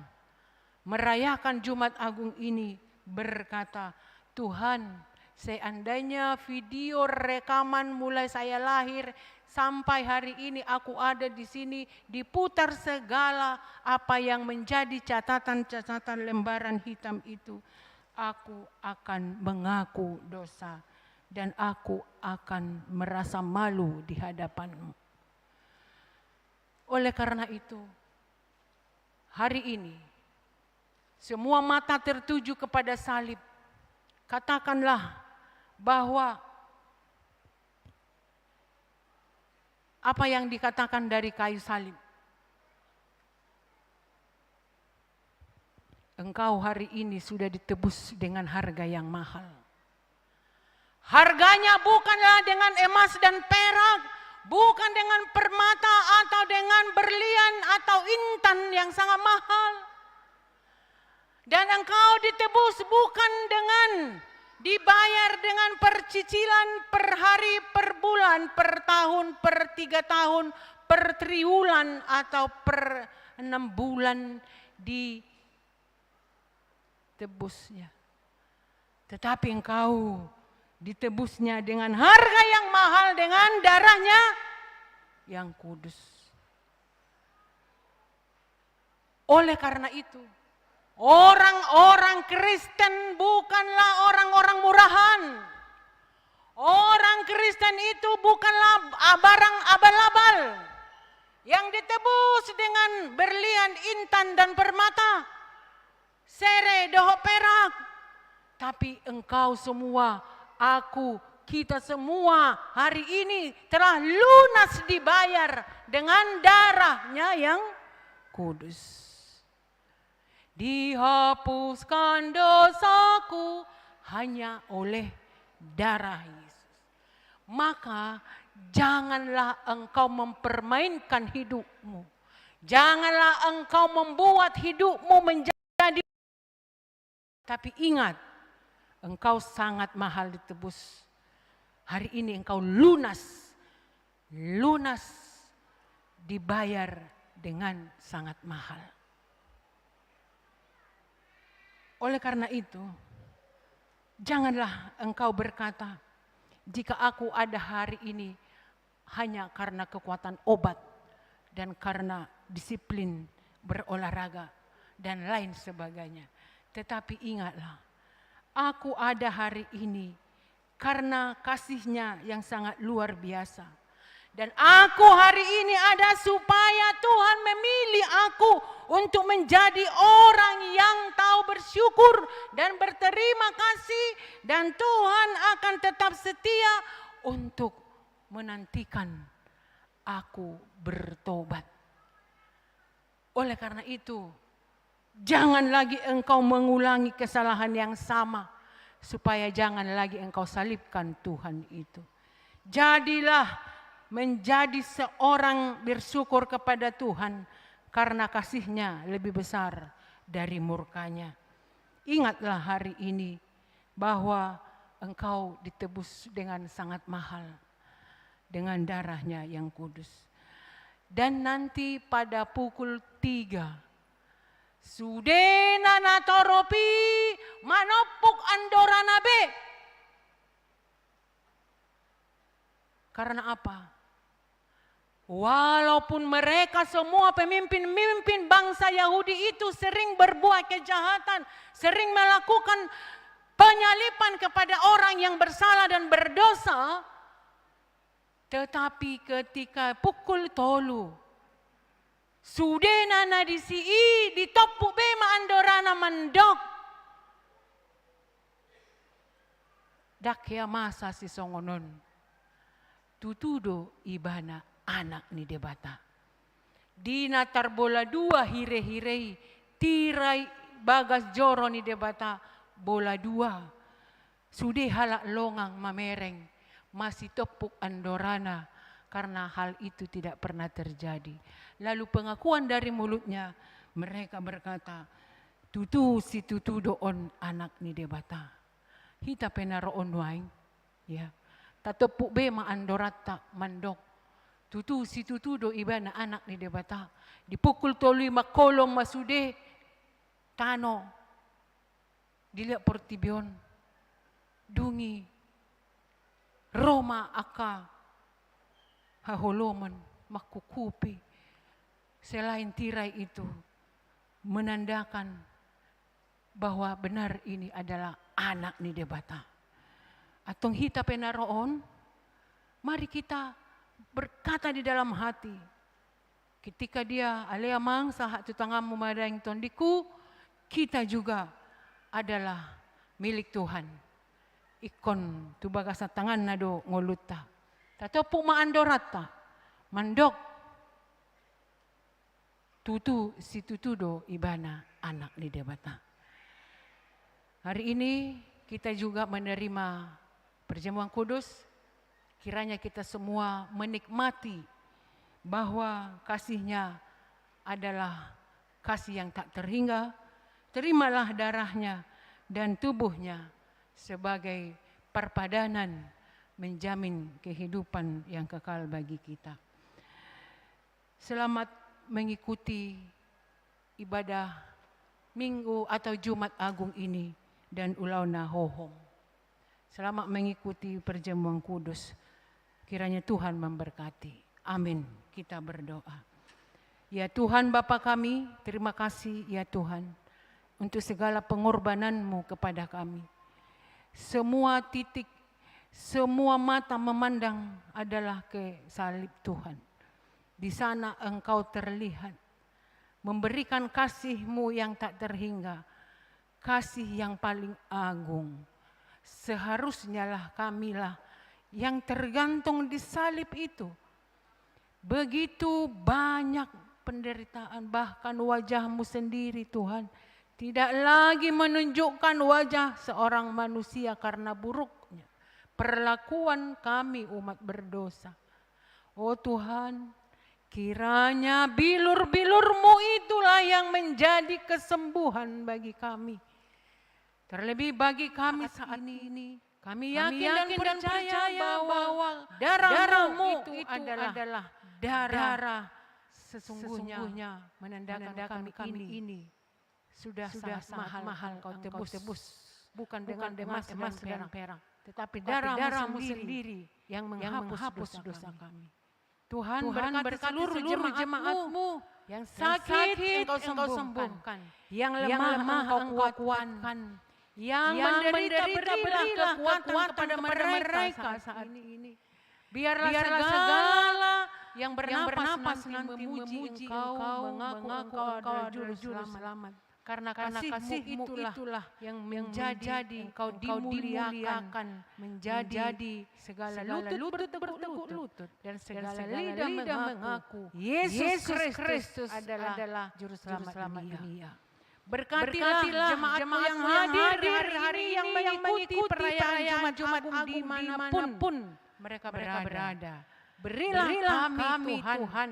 merayakan Jumat Agung ini berkata, "Tuhan, seandainya video rekaman mulai saya lahir sampai hari ini aku ada di sini, diputar segala apa yang menjadi catatan-catatan lembaran hitam itu, aku akan mengaku dosa dan aku akan merasa malu di hadapan-Mu." Oleh karena itu, hari ini, semua mata tertuju kepada salib. Katakanlah bahwa apa yang dikatakan dari kayu salib. Engkau hari ini sudah ditebus dengan harga yang mahal. Harganya bukanlah dengan emas dan perak, bukan dengan permata atau dengan berlian atau intan yang sangat mahal. Dan engkau ditebus bukan dengan dibayar dengan percicilan per hari, per bulan, per tahun, per tiga tahun, per triwulan, atau per enam bulan ditebusnya. Tetapi engkau ditebusnya dengan harga yang mahal, dengan darahnya yang kudus. Oleh karena itu, orang-orang Kristen bukanlah orang-orang murahan. Orang Kristen itu bukanlah barang abal-abal yang ditebus dengan berlian, intan, dan permata, sere dohot perak. Tapi engkau semua, aku, kita semua hari ini telah lunas dibayar dengan darahnya yang kudus. Dihapuskan dosaku hanya oleh darah Yesus. Maka janganlah engkau mempermainkan hidupmu. Janganlah engkau membuat hidupmu menjadi, tapi ingat, engkau sangat mahal ditebus. Hari ini engkau lunas, lunas dibayar dengan sangat mahal. Oleh karena itu, janganlah engkau berkata, "Jika aku ada hari ini hanya karena kekuatan obat dan karena disiplin berolahraga dan lain sebagainya." Tetapi ingatlah, aku ada hari ini karena kasih-Nya yang sangat luar biasa. Dan aku hari ini ada supaya Tuhan memilih aku untuk menjadi orang yang tahu bersyukur dan berterima kasih, dan Tuhan akan tetap setia untuk menantikan aku bertobat. Oleh karena itu, jangan lagi engkau mengulangi kesalahan yang sama, supaya jangan lagi engkau salibkan Tuhan itu. Jadilah menjadi seorang bersyukur kepada Tuhan karena kasih-Nya lebih besar dari murka-Nya. Ingatlah hari ini bahwa engkau ditebus dengan sangat mahal, dengan darah-Nya yang kudus. Dan nanti pada pukul tiga, sudena na torop i manompuk andorana be. Karena apa? Walaupun mereka semua pemimpin-pemimpin bangsa Yahudi itu sering berbuat kejahatan, sering melakukan penyaliban kepada orang yang bersalah dan berdosa, tetapi ketika pukul tolu, sudena na disi i ditompuk be ma andorana mandok, ndang hea masa sisongon on. Tutu do ibana Anak ni Debata. Di na tarbola dua hirehire i, tirai bagas joro ni Debata bola dua. Sude halak longang mamereng, masitompuk andorana, karena hal itu tidak pernah terjadi. Lalu pengakuan dari mulutnya, mereka berkata, "Tutu situtu do on Anak ni Debata." Hita pe na ro on nuaeng, ya, tatompuk be ma andoranta mandok, "Tutu situtu do ibana Anak ni Debata." Di pukul tolu i mangkolom ma sude tano, dilehon portibi on. Dung i ro ma angka haholomon mangkukupi. Selain tirai itu menandakan bahwa benar ini adalah Anak ni Debata. Antong hita pe na ro on, mari kita berkata di dalam hati, ketika dia, "Ale Amang, sahat tu tanganmu ma daging tondingku," kita juga adalah milik Tuhan. Ingkon tu bagasan tanganna do ngolunta. Tatompuk ma andoranta, mandok, "Tutu situtu do ibana Anak ni Debata." Hari ini kita juga menerima perjamuan kudus. Kiranya kita semua menikmati bahwa kasih-Nya adalah kasih yang tak terhingga, Terimalah darahnya dan tubuhnya sebagai parpadanan menjamin kehidupan yang kekal bagi kita. Selamat mengikuti ibadah Minggu atau Jumat Agung ini dan ulaon na hohom. Selamat mengikuti perjamuan kudus. Kiranya Tuhan memberkati. Amin. Kita berdoa. Ya Tuhan Bapa kami, terima kasih ya Tuhan untuk segala pengorbanan-Mu kepada kami. Semua titik, semua mata memandang adalah ke salib Tuhan. Di sana Engkau terlihat memberikan kasih-Mu yang tak terhingga, kasih yang paling agung. Seharusnyalah kamilah yang tergantung di salib itu. Begitu banyak penderitaan, bahkan wajah-Mu sendiri, Tuhan, tidak lagi menunjukkan wajah seorang manusia karena buruknya perlakuan kami umat berdosa. Oh Tuhan, kiranya bilur-bilur-Mu itulah yang menjadi kesembuhan bagi kami. Terlebih bagi kami saat ini, kami yakin dan percaya bahwa darah-Mu itu adalah darah sesungguhnya, menandakan kami ini sudah sangat mahal Engkau tebus, bukan dengan emas dan perak, tetapi darah-Mu sendiri yang menghapus dosa kami. Tuhan, berkati seluruh jemaat-Mu yang sakit Engkau sembuhkan, yang lemah Engkau kuatkan, yang menderita berilah kekuatan kepada mereka saat ini. Biarlah segala yang bernapas nanti memuji Engkau, mengaku Engkau adalah Juru Selamat. Karena kasih-Mu itulah yang menjadi Engkau dimuliakan, menjadi segala lutut bertekuk lutut, dan segala lidah mengaku Yesus Kristus adalah Juru Selamat dunia. Berkatilah jemaat-Mu yang hadir hari ini, yang mengikuti perayaan Jumat Agung di mana pun mereka berada. Berilah kami, Tuhan,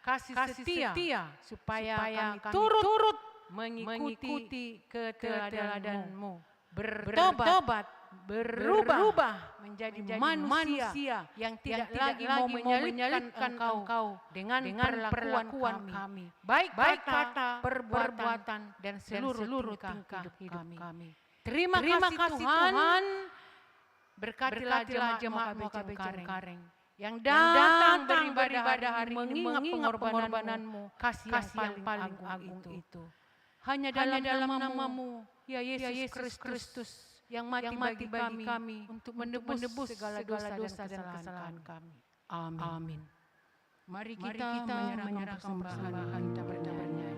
kasih setia supaya kami turut mengikuti keteladan-Mu. Bertobat, berubah menjadi manusia yang tidak lagi mau menyalibkan Engkau dengan perlakuan kami, baik kata, perbuatan, dan seluruh tingkah hidup kami. Terima kasih, Tuhan. Berkatilah jemaat-Mu K B Cengkareng yang datang beribadah hari ini mengingat pengorbanan-Mu, kasih yang paling agung itu. Hanya dalam nama-Mu, ya Yesus Kristus, yang mati bagi kami untuk menebus segala dosa dan kesalahan kami. Amin. Mari kita menyerahkan persembahan kita bernyanyi.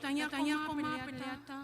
Tangiangkon ma peleanta,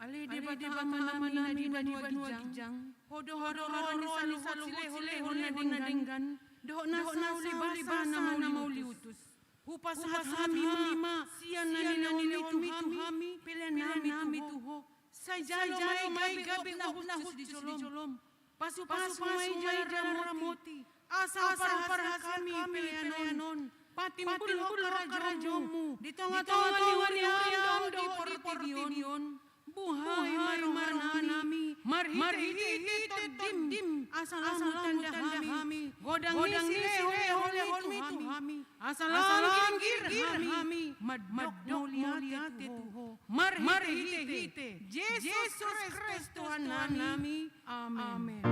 ale Debata Amanami na di banua ginjang, Ho do roha ni saluhut silehon-lehon na denggan, dohot na saulibasa na mauliutus. Hupasahat hami ma sian na nilehonmi tu hami peleannami tu Ho. Sai jalo ma i gabe gopna hushus di jolom. Pasupasu ma i jala ramoti, asa huparhaseat hami pelean on patimbulhon harajaonmu di tongatonga ni huriaM dohot di portibi on. Buhai ma rohanami marhitehite tondim, asa lam hutanda hami godang ni silehonlehonmi tu hami, asa lam girgir hami mandok mauliate tu Ho marhitehite Jesus Kristus Tuhannami. Amen.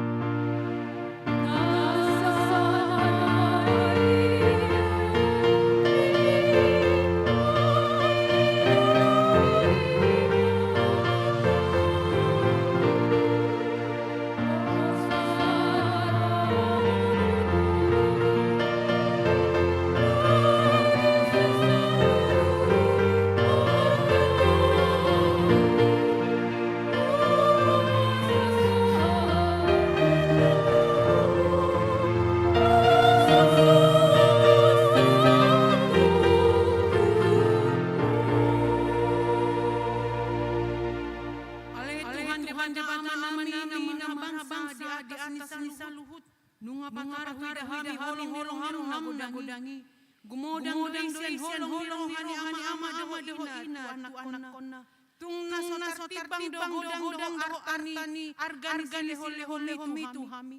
Ale Tuhan Debata Amanami na marhabangsa di atas ni saluhut, nunga patar huida hami holong-holongM na godang i. Gumodang do i sian holong ni roha ni ama dohot ina tu anakkonna. Tung na so tartimbang do godang dohot arta ni arga ni silehonlehonmi tu hami.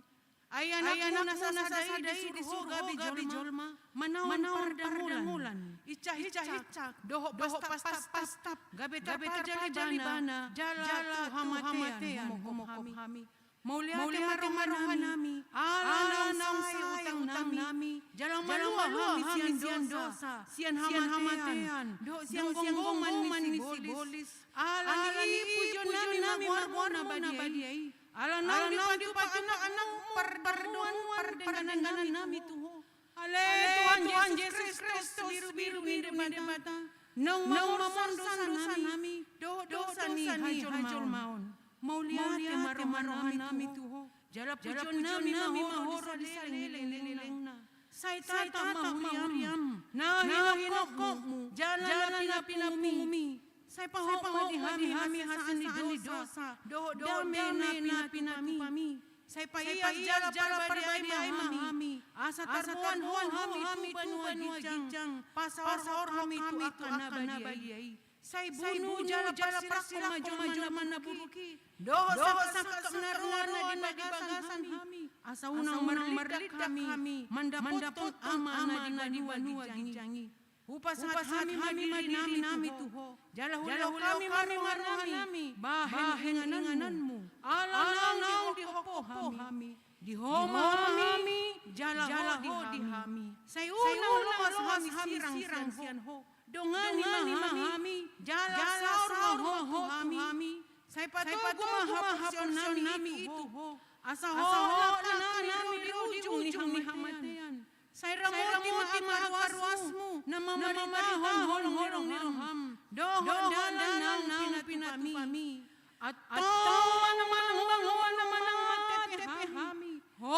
Ai Anakmu na sasada i disuruh Ho gabe jolma, manaon pardangolan, incak-incak dohot pastap-pastap, gabe tarpajal ibana jala tu hamatean humongkop hami. Mauliate ma rohanami ala naung sae utangnami jala malua hami sian dosa, sian hamatean dohot sian gonggoman ni sibolis. Ala ni i pujionnami ma goarMu na badia i. Ala naung dipatupa Anakmu pardomuan pardengganannami tu Ho. Ale Tuhan Jesus Kristus, birubiru ni Debata, naung mamorsan dosanami dohot dosa ni hajolmaon. Mauliate ma rohanami tu Ho. Jala pujionnami ma Ho ro di saleleng ni lelengna. Sai tatap ma huriaM na hinongkopmu jala na pinapungmi. Sai pahompu ma di hami hasesaan ni dosa dohot dame na pinatupami. Sai paias jala parbadiai ma hami, asa tarboan Ho hami tu banua ginjang, pasaor hami tu angka na badia i. Sai bunu jala parsilangkon ma jolma na buruk i dohot sangkap na roa na di bagasan hami, asa unang marlitdak hami mandapothon Ama na di banua ginjang i. Hupasahat hami ma dirinami tu Ho, jala hulehon hami ma rohanami bahen ingananMu. Ala naung dihompu hami, di Ho ma hami jala Ho di hami. Sai unang loas hami sirang sian Ho. Dongani ma hami jala saor ma Ho tu hami. Sai patogu ma haporseaonnami i tu Ho, asa Ho laknami ro di ujung ni hamatean. Sai ramoti ma angka ruasMu na mamaritahon holong ni rohaM dohot dalan naung pinatupami. Antong manang, manang, manang, manang, manang mate pe hami, Ho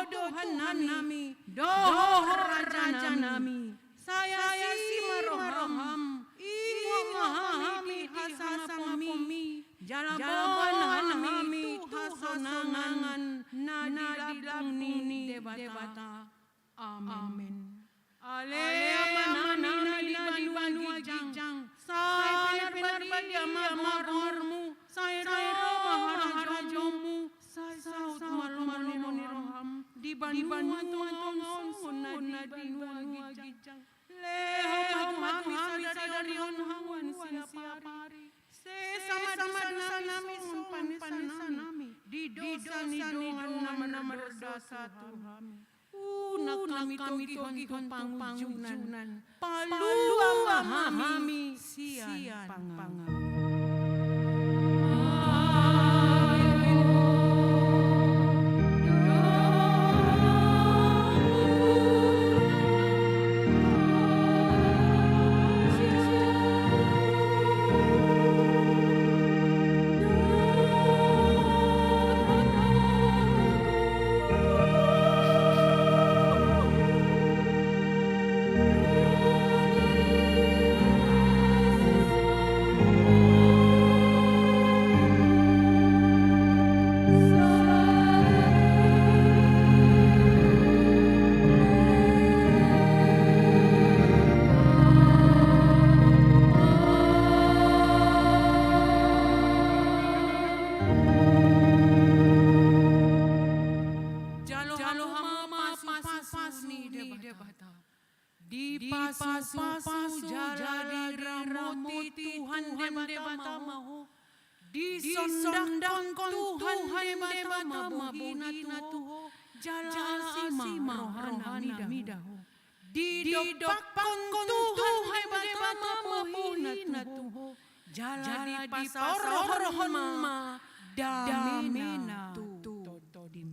do Tuhannami dohot Rajanami. Sai asi ma rohaM, ingot ma hami di hasangaponMi, jala boan hami tu hasonangan na di lambung ni Debata. Amen. Ale Amanami na di banua ginjang, sai pinarbadia ma goarMu, sai ro ma harajaonMu, sai saut ma lomo ni rohaM di banua tonga on songon na di banua ginjang. Lehon ma tu hami sadari on hamuan siapari. Sesa ma dosanami songon panesanami di dosa ni dongan na mardosa tu hami. Unang hami togihon tu pangunjunan. Palua ma hami sian pangago. Pasu-pasu jala diramoti Tuhan Debata ma ho. Disondangkon Tuhan Debata ma bohina tu ho. Jala asi ma rohana mida ho. Didompakkon Tuhan Debata ma bohina tu ho. Jala dipasaorhon ma damena tu todim.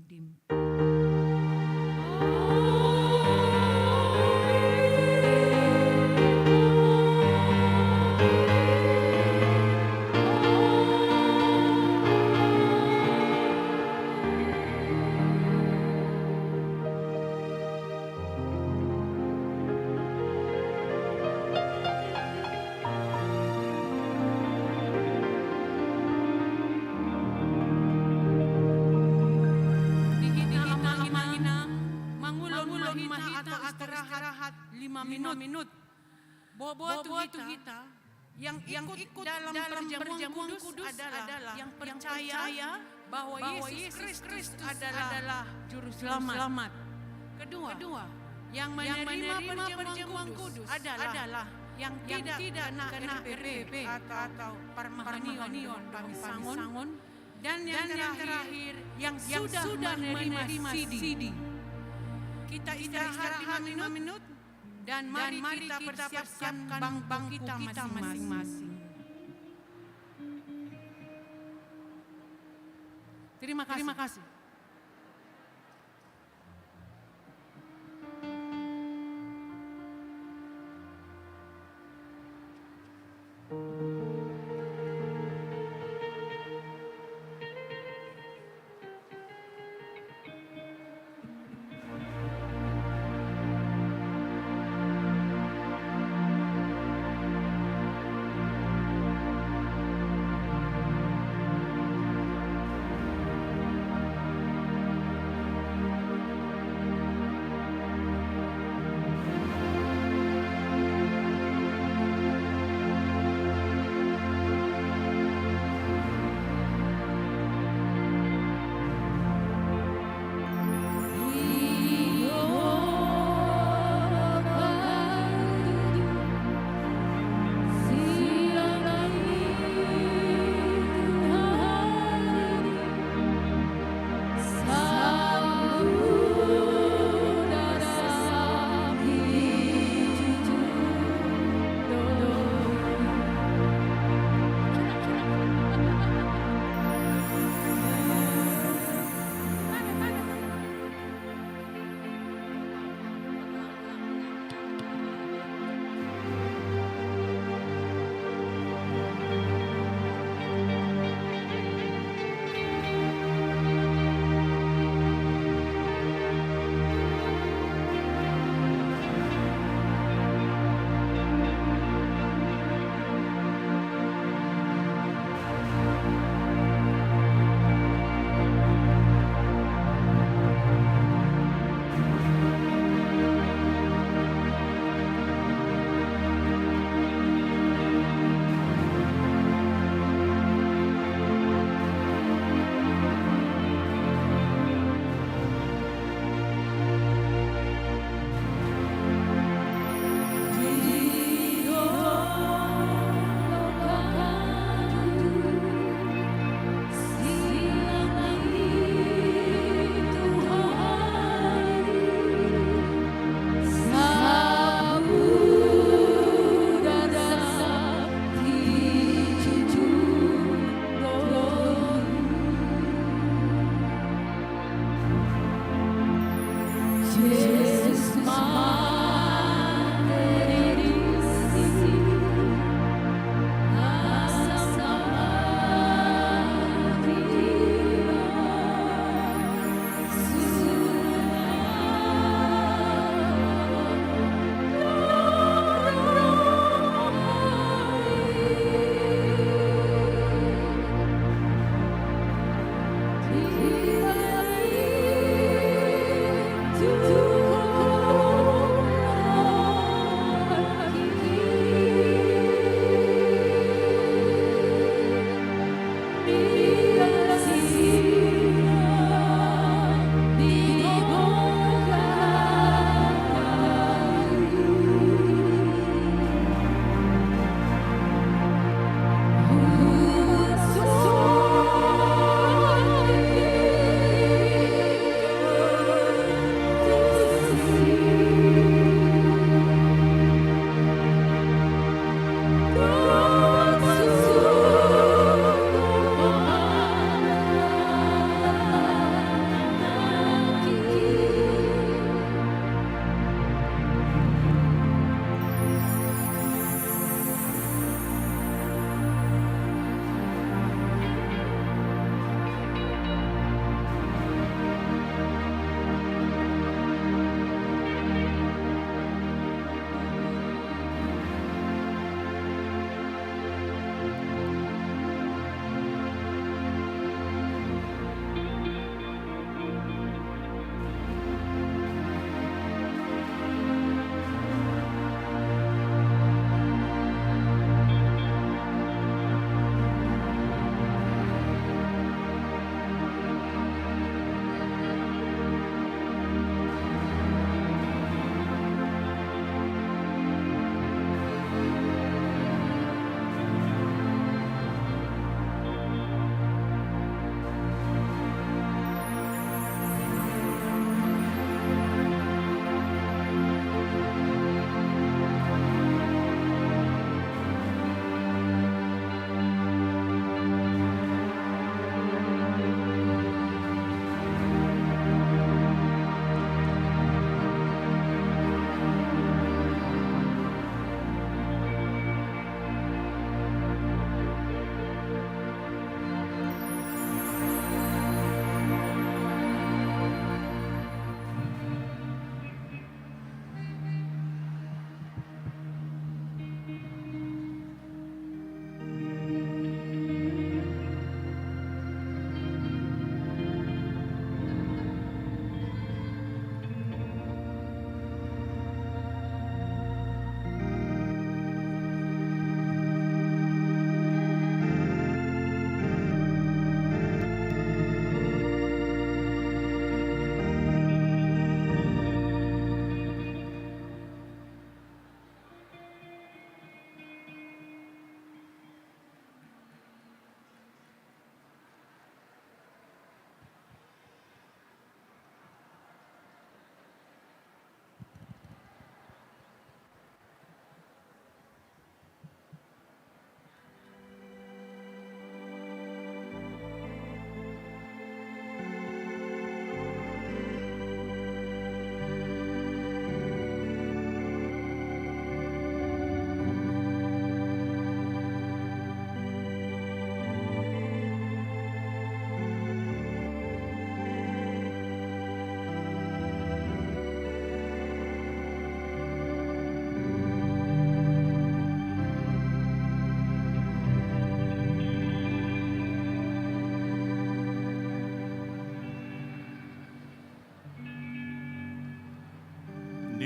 Di hita, amang inang, mangulon ma hita atau istirahat lima minut. Boa-boa tu hita, yang ikut dalam perjamuan kudus adalah yang percaya bahwa Yesus Kristus adalah Juru Selamat. Kedua, yang menerima perjamuan kudus adalah yang tidak kena R P P atau parmahanion, parmahanion, parmahanion. Dan yang terakhir, yang sudah menerima sidi. Kita istirahat lima minut. Dan mari kita persiapkan bangku kita masing-masing. Terima kasih.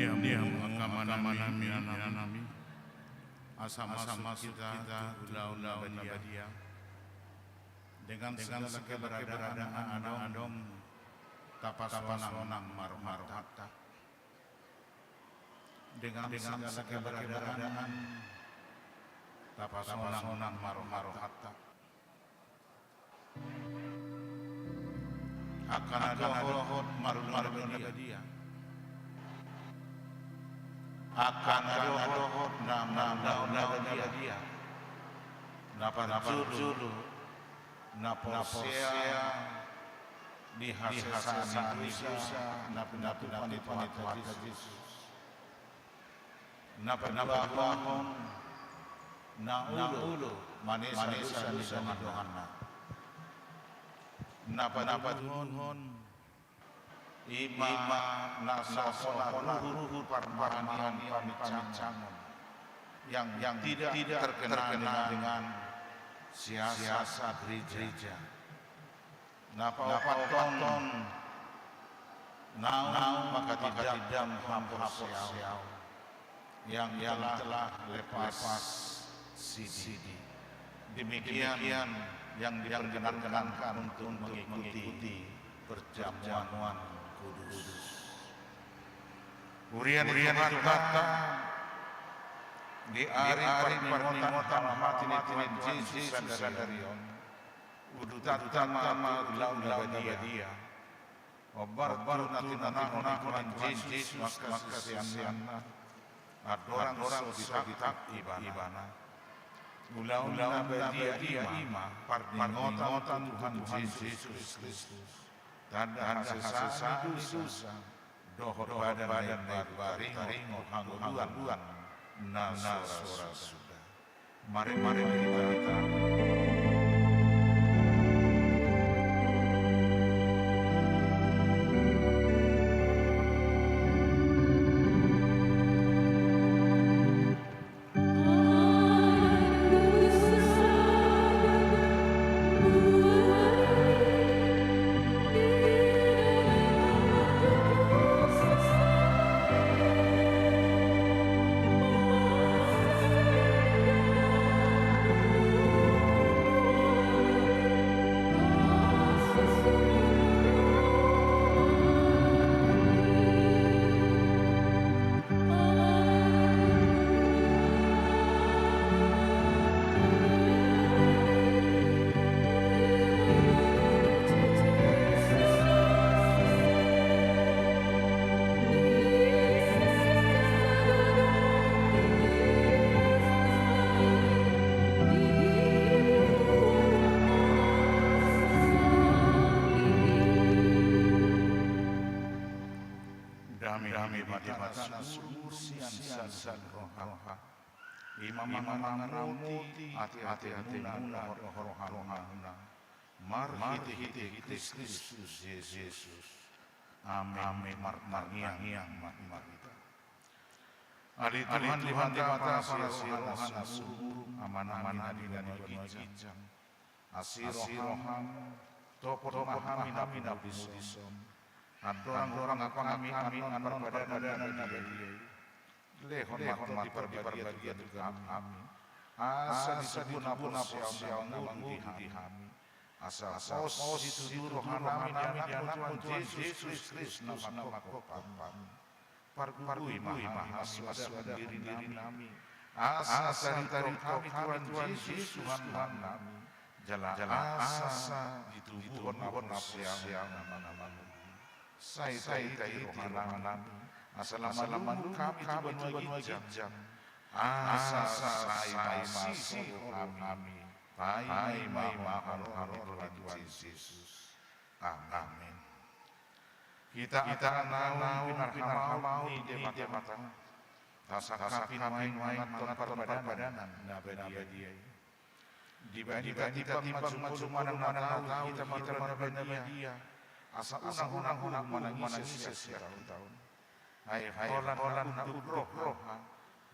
Diam, diam, angka amanami, inanami. Asa masuk kita tu ulaon na badia. Dengan segala keberadaan na adong, tapasonang ma rohanta. Dengan segala keberadaan, tapasonang ma rohanta. Angka na dohot marulaon na badia. Angka na dohot na marulaon na badia. Na parjolo, na porsea di hasesaan ni dosa na pinatupa ni Tuhanta Jesus. Na paduahon, na olo manesa dosa ni donganna. Na patoluhon, i ma na so huhut parmahan ni paminsangon yang tidak terkena dengan siasat gereja. Na paopathon, naung manghatindangkon haporseaon yang telah lepas sidi. Demikian yang diperkenankan untuk mengikuti perjamuan kudus. Huria ni Tuhanta, di ari parningotan hamamate ni Tuhan Jesus sadari on, udutanta ma ulaon na badia. Hombar tu na tinonahon ni Tuhan Jesus angka siseanna, andorang so ditangkap ibana. Ulaon na badia i ma parningotan tu Tuhan Jesus Kristus, tanda hasesaan ni dosa dohot badan na imbaru taringot tu hangoluan na so ra suda. Mari, mari, mari, mari. Dame, dame di Debata na sumurung sian saluhut roha. I ma mangaramoti ateatemuna dohot roharohamuna marhitehite Kristus Jesus. Amen. Martangiang ma hita. Ale Tuhan, Tuhan Debata parasi roha na sumurung, Amanami na di banua ginjang. Asi roham, topot ma hami na pinudison. Andorang hurang hami annon parpadanan na badia i. Lehon ma di parbadia tu hami. Asa ditubu na porseaon na mangudi di hami. Asa pos situtu rohanami di Anakhon Jesus Kristus na manghophop hami. Pargogoi ma hasuhasuan dirinami. Asa taritariot hami Tuhan Jesus Tuhannami. Jala asa ditubuhon haporseaon na mangudi. Sai tahitehite rohanami. Asa lam manungkun hami tu banua ginjang. Asa sai masihol hami. Paima, paima, paima, paima, Tuhan Jesus. Amen. Hita, hita angka naung pinarhamaon ni Debata. Tasangkapi ma i manganhon parpadanan na badia i. Dibatimbang ma jumolo manang na tau hita marula na badia. Asa unang, unang, unang manangisi sian hita on. Ai holan na unduk roha,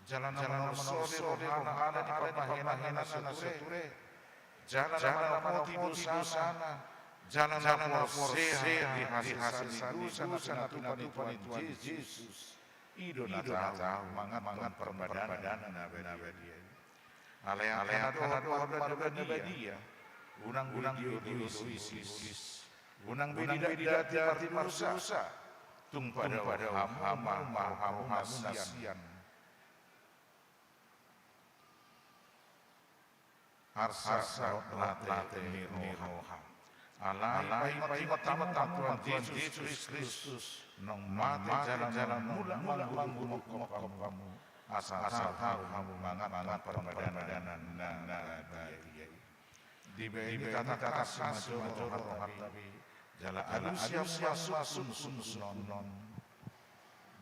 jala na manortor roha ala ni pambahenanna na so ture, jala na manopoti dosana, jala na porsea di hasesaan ni dosa na pinatupa ni Tuhan Jesus. I do na tau manganhon parbadanan na badia i. Alai angka na dohot dohot na badia, unang dioloi sian, unang be didati pardosa. Tung padaohon hamu ma rohamuna sian. Arsak dohot late ni roha. Alai paingot-ingot hamu ma Tuhan Jesus Kristus, naung mate jala mulak mangolu huhonghon hamu, asa tau hamu manganhon parbadanan na badia i. Dibahen hata na asing ma jolo rohanta be, jala alusi hamu ma sungkun-sungkun on.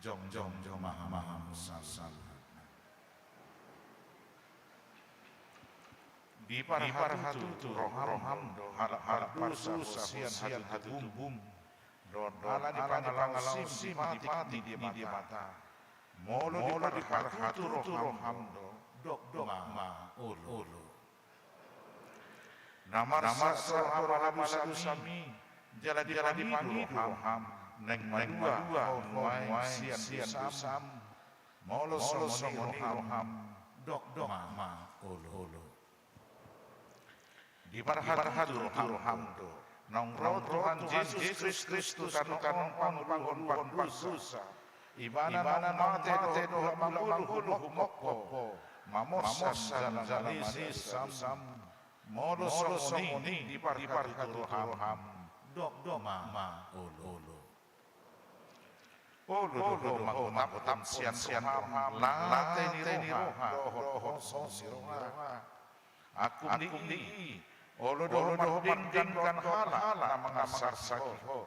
Jongjong ma hamu saluhutna. Diparhatutu roham do halak pardosa sian hatutubumu, dohot ala ni pangalaosim dipatihon Debata. Molo diparhatutu roham do, dokdok ma olo. Na marsak do roham ala dosami, jala dipangido roham, naeng malua ho nuaeng sian dosam. Molo songon i roham, dokdok ma olo. Diparhatutu roham do, naung ro Tuhan Jesus Kristus tu tano on pangoluhon pardosa. Ibana naung mate dohot mulak mangolu huhonghon, mamorsan jala mangalehon dosam. Molo songon i diparhatutu roham, dokdok ma olo. Olo do ho manggotam sian roham late ni roha dohot songon ni roha. Angkup ni i, olo do ho mandenggan dohot halak na mangarsarsaki ho.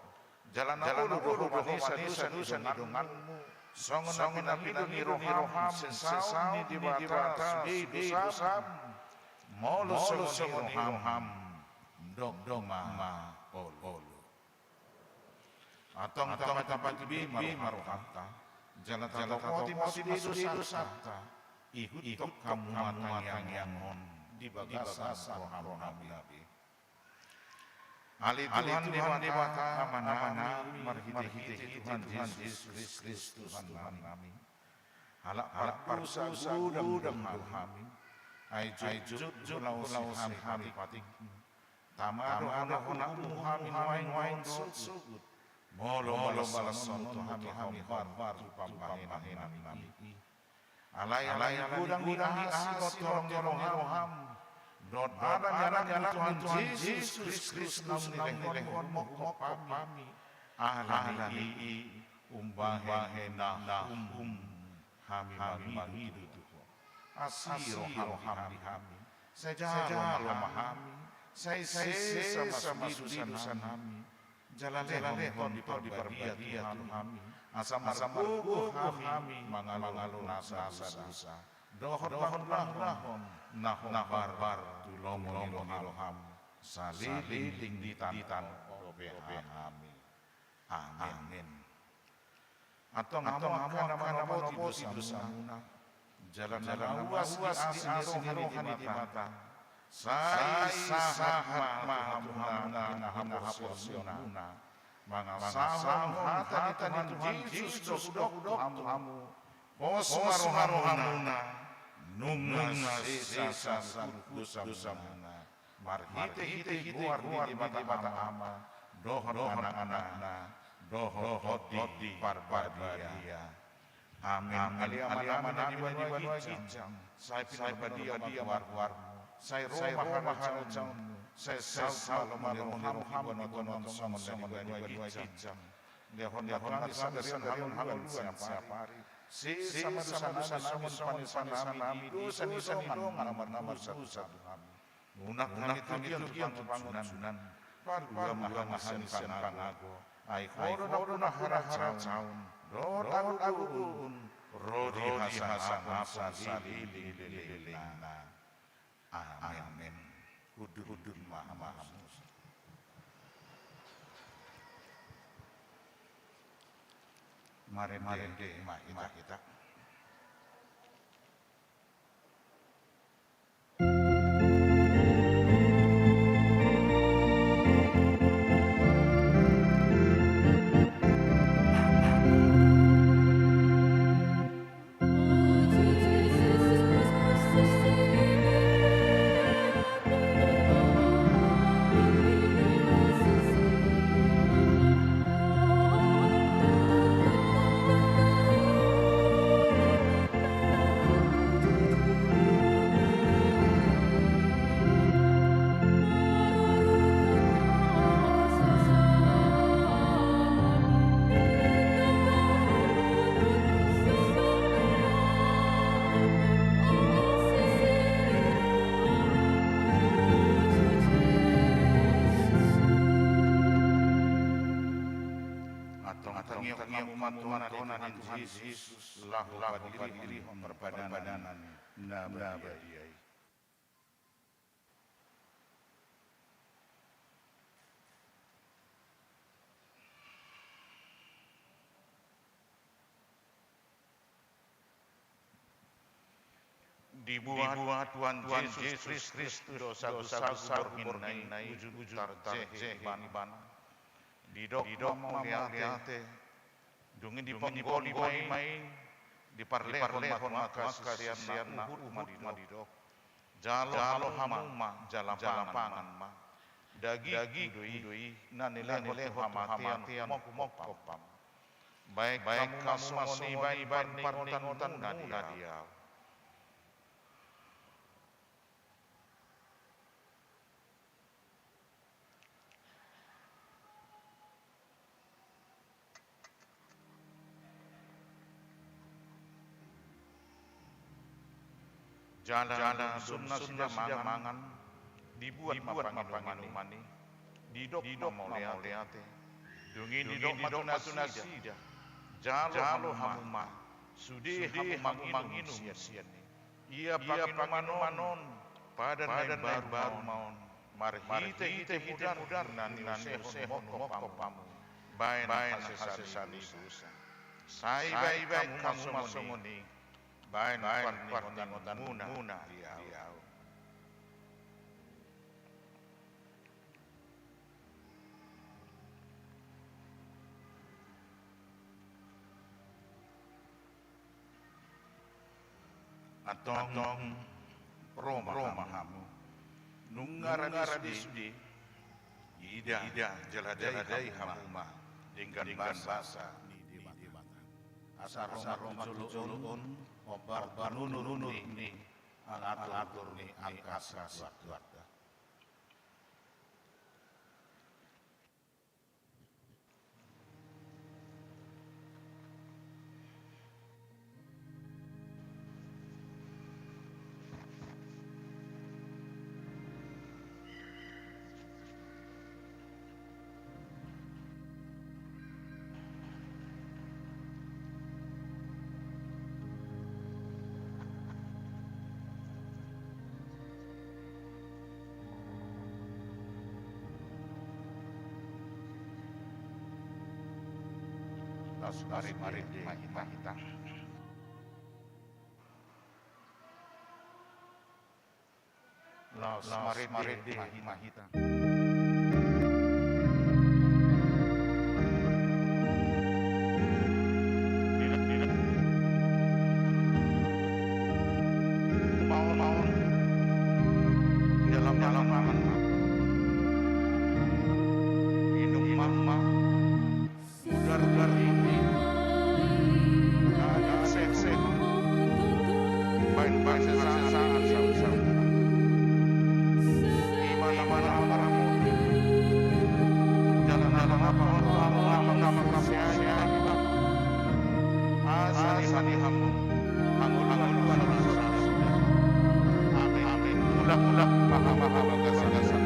Jala na olo do ho manesa dosa ni donganmu, songon na pinangido ni roham sian saut ni Debata sude i dosam. Molo songon i roham, dokdok ma olo. Antong tapatimoti be ma rohanta, jala tatomoti ma sude dosanta. Ihuthon hamu ma tangiang on di bagasan rohanami. Ale Tuhan Debata, Amanami, marhitehite Tuhan Jesus Kristus Tuhannami, halak pardosa godang do hami. Ai jotjot do laos hami patik. Tama do hami, hami nuaeng sogot. Molo, molo balashon tu hami hombar tu pambahenannami i. Alai, alai godang do hami asi tolong ni roham. Dohot ala ni anakmu Tuhan Jesus Kristus naung nilehonmu huhonghon hami. Ala ni i umbahen na hum hami mangido tu ho. Asi roham di hami. Sai jalo ma hami. Sai sesa ma sude dosanami. Jala lehon ho di Parbadia tu hami. Asa margogo hami mangalo na dosa-dosa. Dohot mangulahon na hombar tu lomo ni roham. Saleleng ni tano dope hami. Amen. Antong hamu angka na manopoti dosamuna, jala na uas di asi ni roha ni Debata, sai sahat ma tu hamuna haporseaonmuna, mangasahon hata ni Tuhan Jesus do hudok tu hamu. Pos ma rohamuna, nunga sesa saluhut dosamuna. Marhitehite goar ni Debata Ama, dohot Anakna, dohot Tondi Parbadia. Amen. Ale Amanami na di banua ginjang, sai pinarbadia ma goarmu, sai ro ma harajaonmu, sai saut ma lomo ni roham di banua tonga on songon na di banua ginjang. Lehon ma tu hami sadari on hangoluan siapari. Sesa ma dosanami songon panesanami di dosa ni dongan na mardosa tu hami. Unang hami togihon tu pangunjunan. Palua ma hami sian pangago. Ai Ho do nampuna harajaon dohot hagogoon, ro di hasangapon saleleng ni lelengna. Amen. Hundul-hundul ma hamu. Marende ma hita. Antong, antong, antong, hamu ma Tuhanta, Tuhan Jesus, laho padirihon parpadanan na badia i. Dibuat, dibuat Tuhan Jesus Kristus dosa-dosa borngin na i, ujung tarjehe Ibana. Didok ma mauliate, dung i diponggoni ma i, diparlehon ma tu angka siseanna, huhut ma didok: Jalo hamu ma, jala pangan ma. Dagingku do i, na nilehon tu hamatean humophop hamu. Baen hamu ma songon i baen parningotanmuna di Ahu. Jala dung nasida mangan, dibuat ma panginuman i, didok ma mauliate. Dung i didok ma tu nasida: Jalo hamu ma, sude hamu manginum sian i. Ia panginuman on padan na imbaru ma on, marhitehite mudarhu na niusehon humophop hamu baen hasesaan ni dosa. Sai baen hamu ma songon i baen parningotanmuna di Ahu. Antong, ro ma hamu. Nunga rade sude, ida, jala dai hamu ma denggan basa ni Debata. Asa ro ma tu jolo on hombar panunut ni atur-atur ni angka situan. Laos marende ma hita. Laos marende ma hita. Maon, maon. Dalam, dalam, dalam. Inum ma. Mudar-mudar i, na niusehon, baen-baen hasesaan saut-saut. Ima na manaramoti, jala na manaramoti, asa nian hamu. Amin. Amin. Mulak-mulak ma hamu tu bagasan.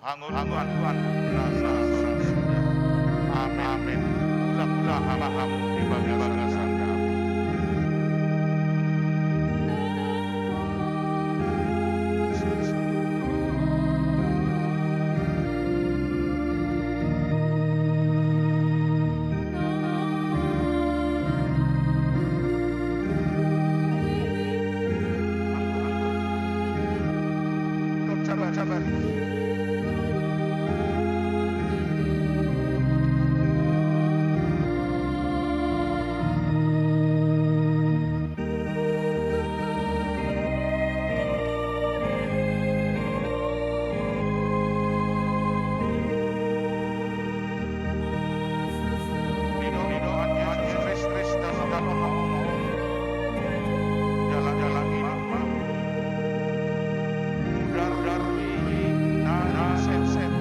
Hangon, hangon, hangon. Amin. Amin. Mulak-mulak ma hamu di bagasan. Jala, jala i ma. Mudar, mudar i na, na, sep, sep.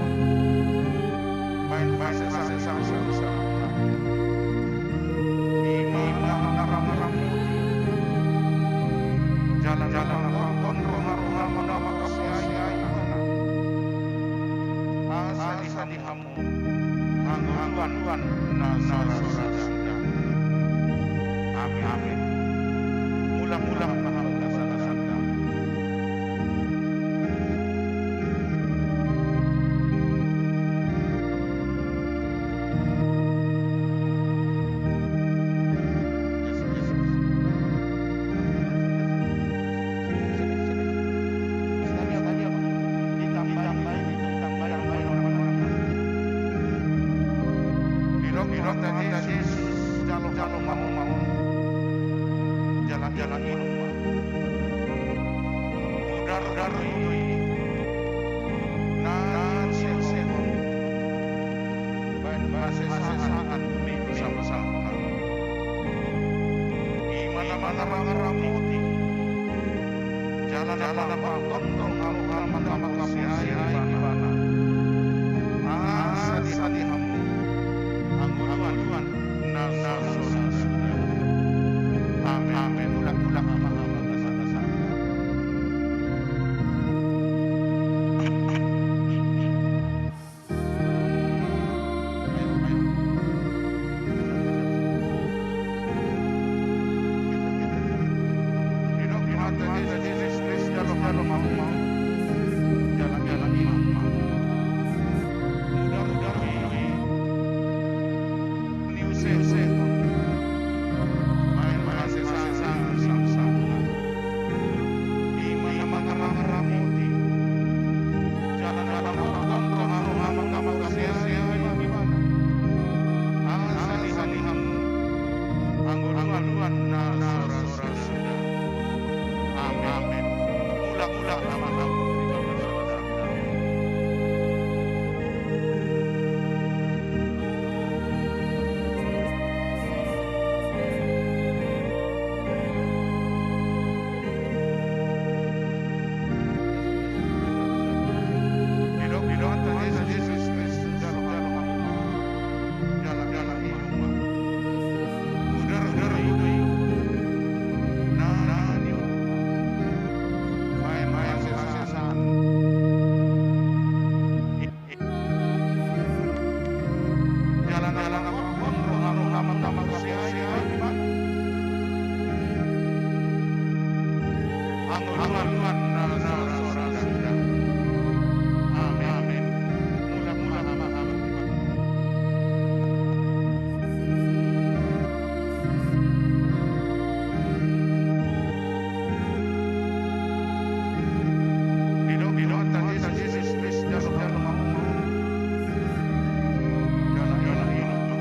Baen, baen, sep, sep, sep, sep. I ma na mangaramoti. Jala, jala na manghorhon roha, roha, roha, mangkasiai, ai, ai. Asa di, asa di hamu. Hangoluan na so ra suda. Amin. Amin. Mulak, mulak ma hamu na so ra suda. Didok, didok, Jesus, jalo, jalo, hamu, hamu. Jala, jala, inum ma. Mudar, mudar i. Na, na, sehon. Baen, baen hasesaan ni dosa-dosa. I ma na mangaramoti. Jala, jala na manghorhon roha, roha, mangkasiai ibana. Asa di, asa di hamu. Hangoluan na so ra suda. Amin. Amin. Mulak, mulak ma hamu na so ra suda. I ma na mangaramoti. Jala na manghorhon roha, roha, mangkasiai ibana. Asa di hamu. Hangoluan na so ra suda. Amin. Amin. Mulak, mulak ma hamu. Jala na manghorhon roha, roha, mangkasiai ibana. Hangoluan na so ra suda. Amin. Amin. Mulak, mulak ma hamu. Didok, didok, Jesus, Jesus, Jesus, jalo, jalo, hamu, hamu. Jala, jala, inum ma.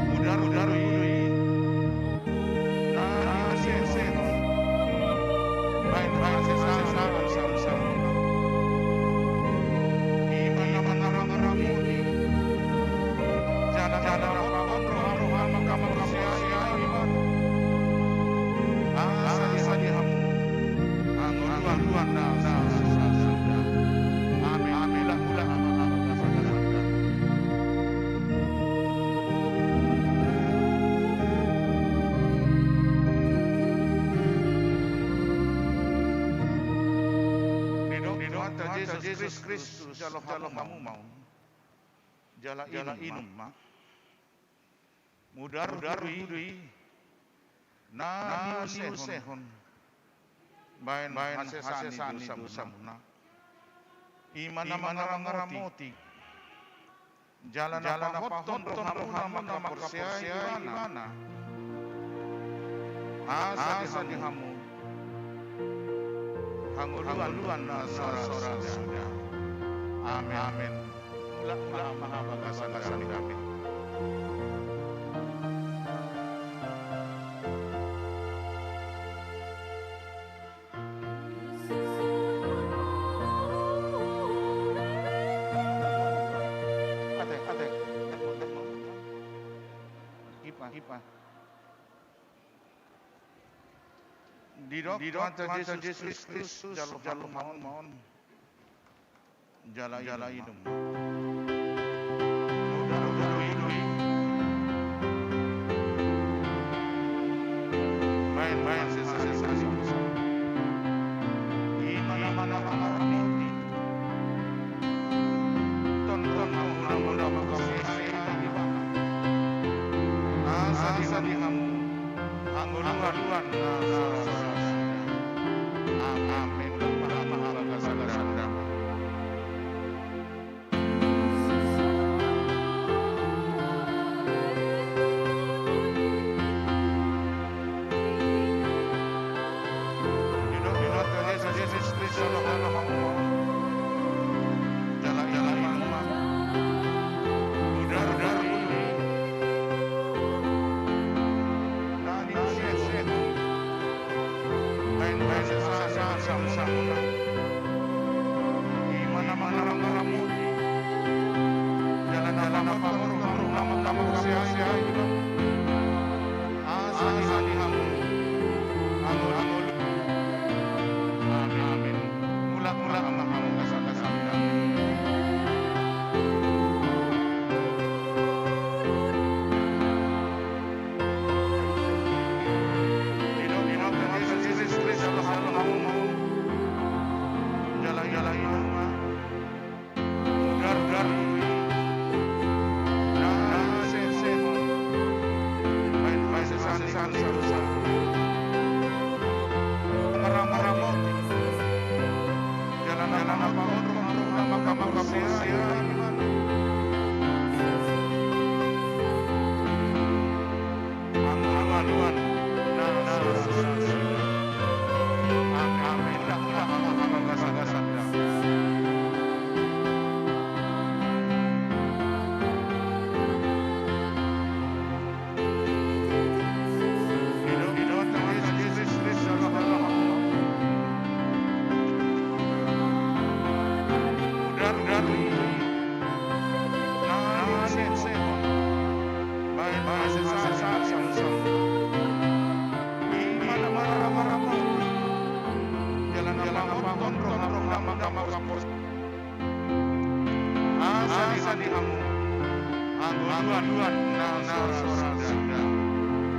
Mudar, mudar i. Na, na, sehon. Baen, baen, sehon, sehon, sehon, sehon. I ma na mangaramoti. Jala, jala na manghorhon roha, roha, mangkasiai ibana. Asa di, asa di hamu. Hangoluan na so ra suda. Amin. Amin. Mulak, mulak ma hamu na so ra suda. Didok, didok, Tuhan Jesus Kristus, jalo, jalo hamu. Jala, jala inum ma. Mudar, mudar i. Na, na niusehon. Baen, baen hasesaan ni dosamuna. I ma na mangaramoti. Jala na manghorhon rohamuna mangkaporseai ibana. Asa di hamu. Hangoluan na so ra suda. Amin. Amin. Mulak, mulak ma hamu na so ra suda. Atek, atek. Ipa. Didok Tuhanta Jesus Kristus, jalo hamu ma on. Jala inum ma. Uda, uda, uda, uda. Baen, baen, sesa, sesa, sesa. Ima na manaramoti. Tonton na mula-mula mangkasihasihati. Asa di hamu. Hangoluan na sasada. Amen. Amen. Baen, baen, sesa, sesa, sesa. Ima na manaramoti. Jala na manaramoti. Asa di hamu. Asa di hamu. Angol, angol. Amen, amen. Mulak, mulak ma hamu, kasar, kasar. Inum, inum, inum, inum, inum, inum. Jala, jala, inum ma. Uda, uda. Na, na, se, se. Baen, baen, sesa, sesa, sesa. Manaramoti. Jala na manaramoti. Amen, amen. Asa di hamu. Angoluan na sasada.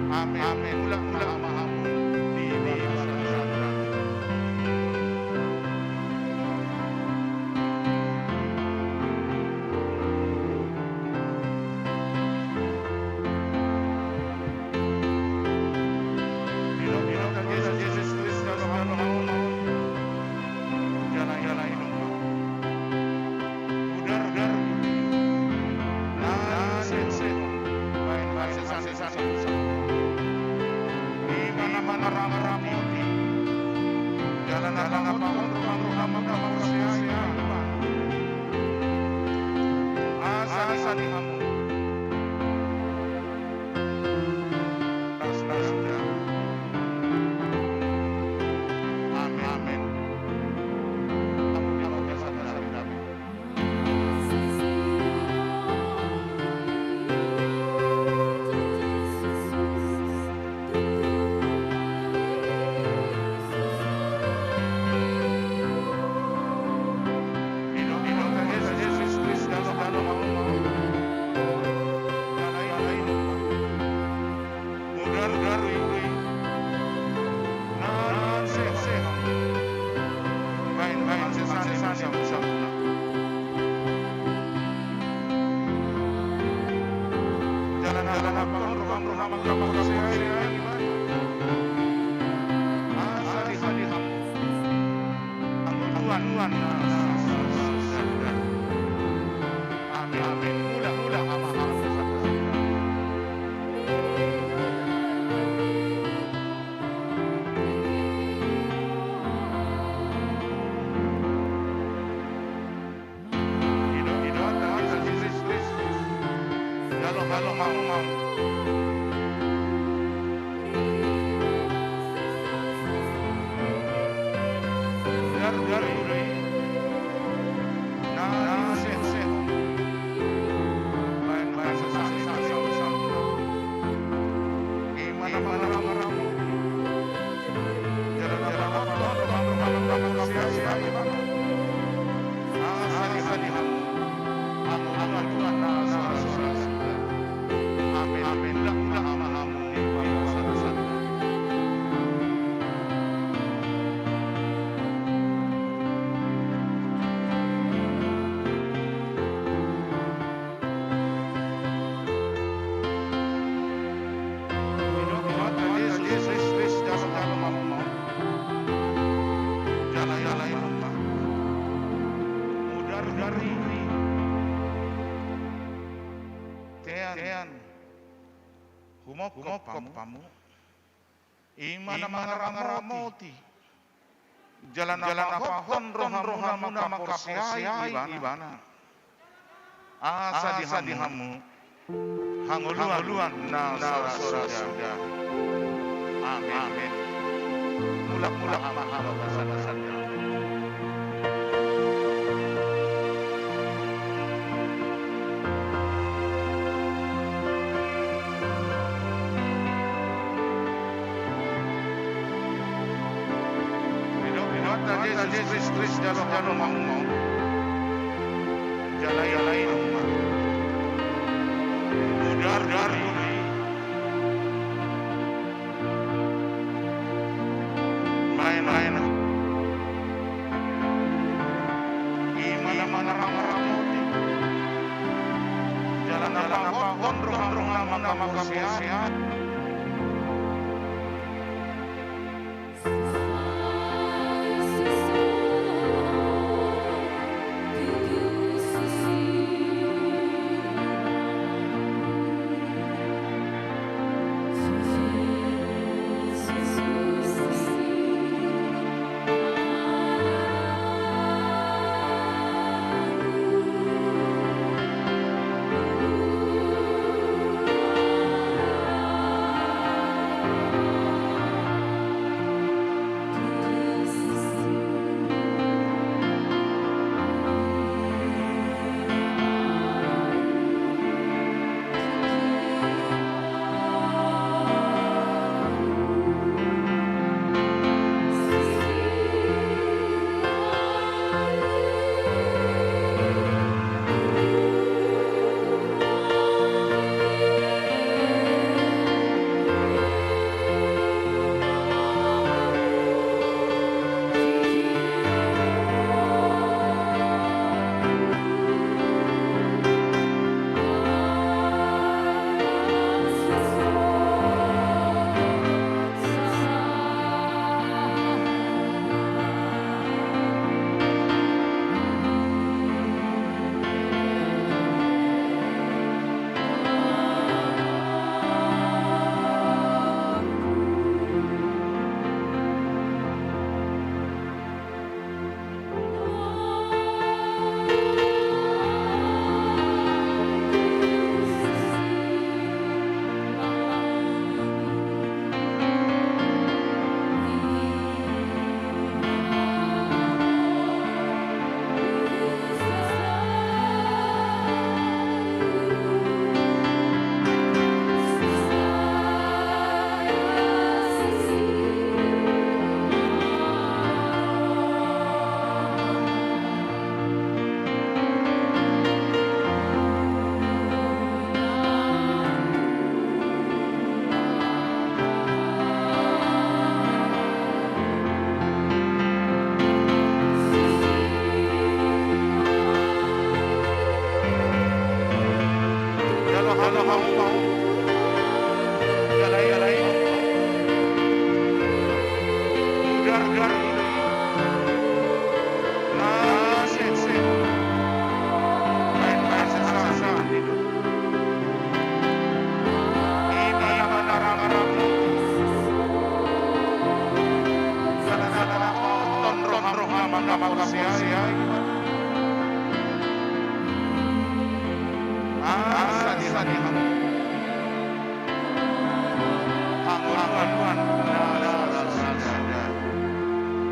Amen. Amen. Mulak, mulak ma hamu. Di, di, Asa di hamu. Amen. Amen. Amen, amen. Mulak, mulak, amen, amen. Ido, ido, Tuhan Jesus Kristus. Jalo, jalo, mau, mau. Garu, garu, garu. Na, na, sehat, sehat. Baen, baen, sehat, sehat, sehat, sehat. Didok Tuhanta Jesus Kristus, jalo, jalo ma hamu. Jalo, jalo ma hamu. Mudar, mudar i. Tean, tean. Humongkop hamu. I ma na mangaramoti. Jala na pahothon rohamuna mangkaporseai Ibana. Asa di hamu hangoluan na sorat suda. Amen. Mulak, mulak ma hamu. Didok Tuhanta Jesus Kristus, jalo, jalo ma hamu. Jalo, jalo ma hamu. Mudar, mudar i. Baen, baen. I ma na mangaramoti. Jala na pahothon rohamuna mangkaporseai.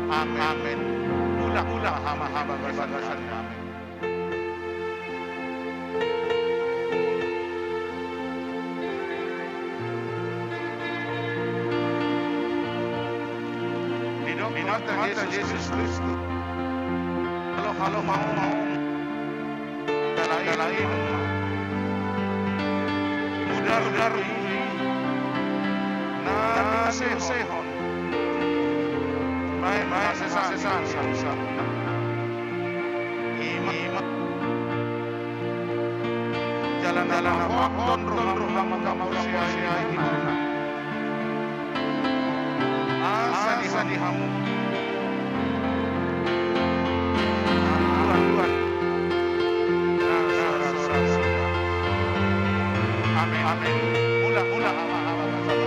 Amen. Amen. Mulak, mulak ma hamu. Amen. Di Tuhanta Jesus Kristus. Halo, halo, mau, mau. Jala i, jala i. Mudar, mudar i. Na, na, sehon. Baen, baen, sesa, sesa, sesa. Ima, ima. Jala na pahothon rohamu, rohamu, rohamu, rohamu, rohamu. Asa di hamu. Tuhan, Tuhan. Amen, amen. Mula, mula, ama, ama, ama.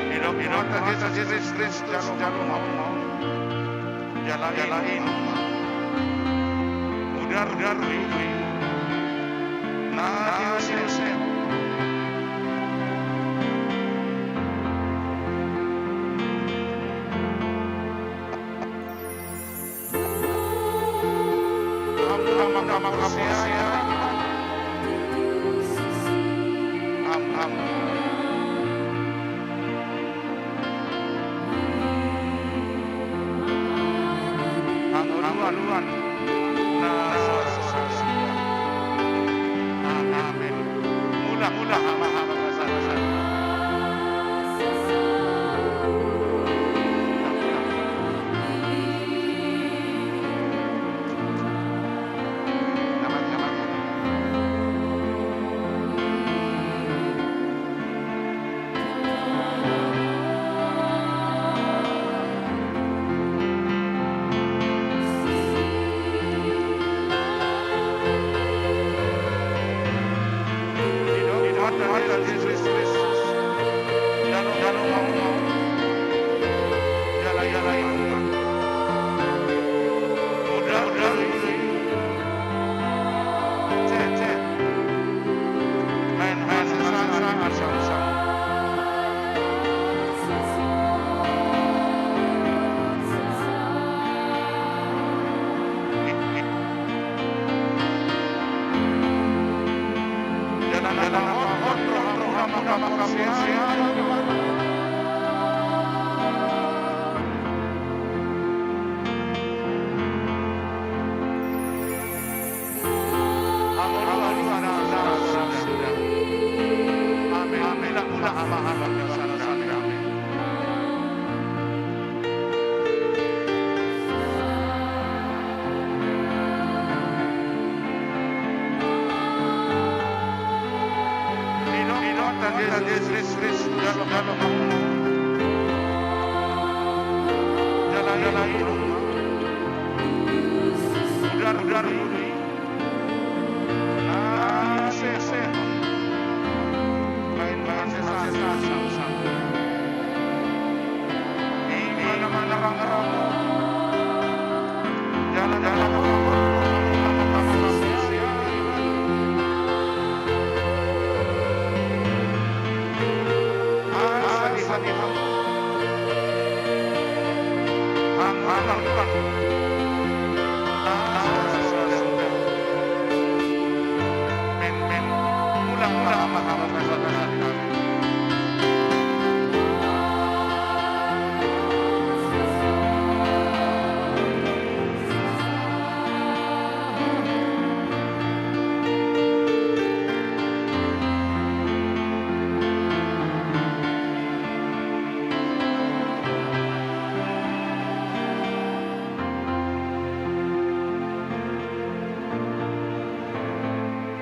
Di dalam Tuhanta Jesus Kristus, jalo, jalo, mau, mau. Jala, jala i. Mudar, mudar i. Na, na, sehon. Ham, ham, ham, ham, ham. Ham, ham. Ham, ham, ham. Na, amen. Mula, mula, ham, ham, ham.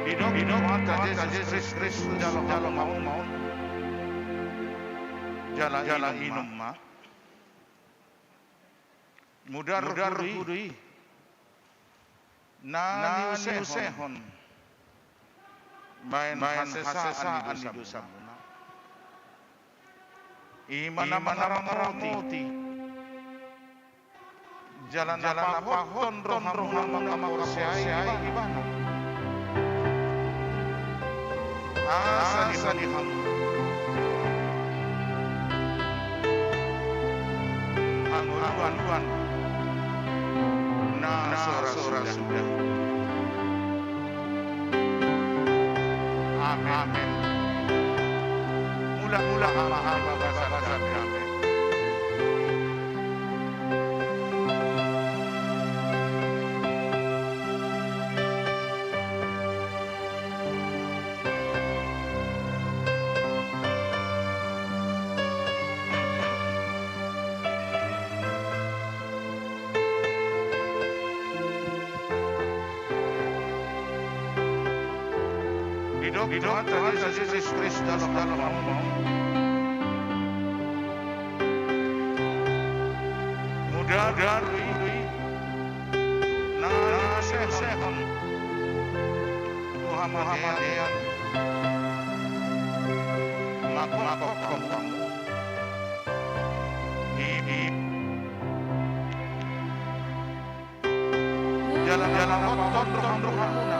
Didok, didok, Tuhanta Jesus Kristus, jalo, jalo, mau, mau. Jala, jala inum ma. Mudar, mudar hudu i. Na niusehon. Baen, baen hasesaan ni dosamuna. Ima na mangaramoti. Jala na pahothon rohamuna mangkaporseai Ibana. Asa di hamu. Tuhan, na so ra suda. Amen. Amen. Mulak-mulak ma hamu di bagasan dame. Didok, didok Tuhan Jesus Kristus dalam hamu. Mudar, mudar, na sehon tu hamatean, mangkophop hamu. I, i. Jala, jala hot rohamuna.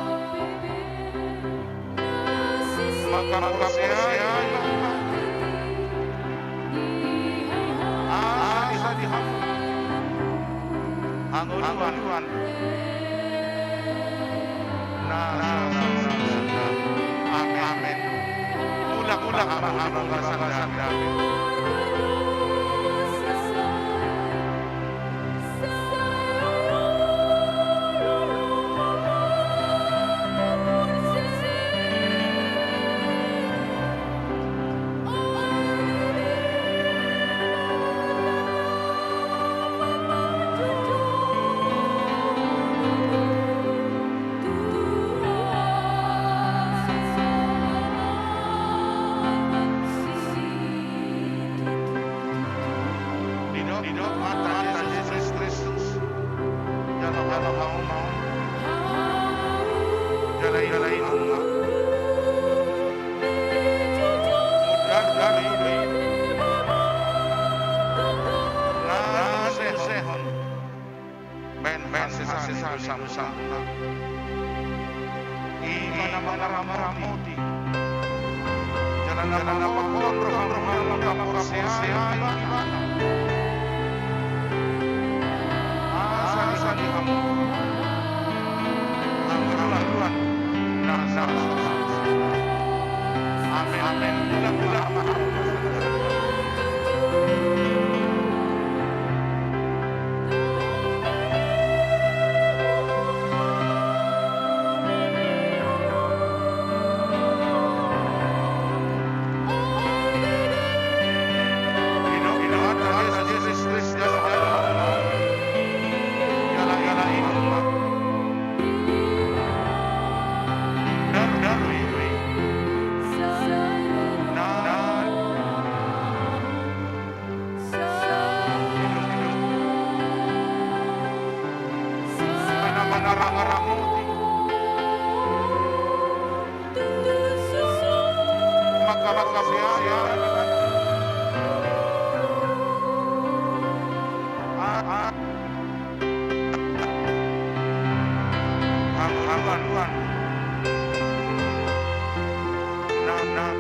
Mangkaporseai ma. Asa di hamu hangoluan. Na, na, na, na, na. Amen. Amen. Mulak, mulak ma hamu di bagasan dame. Didok, didok ma Tuhan Jesus Kristus. Jala, jala hamu ma. Jala i, jala i ma. Mudar, mudar, mudar. Na sehon. Baen, baen hasesaan, hasesaan, hasesaan. I ma na mangaramoti. Jala na mangaramoti roha, roha, mangkaporseai Ibana. Asa, asa di hamu hangoluan, hangoluan. Na, na. Amen, amen. Mulak, mulak ma hamu. Hangoluan. Nang, nang.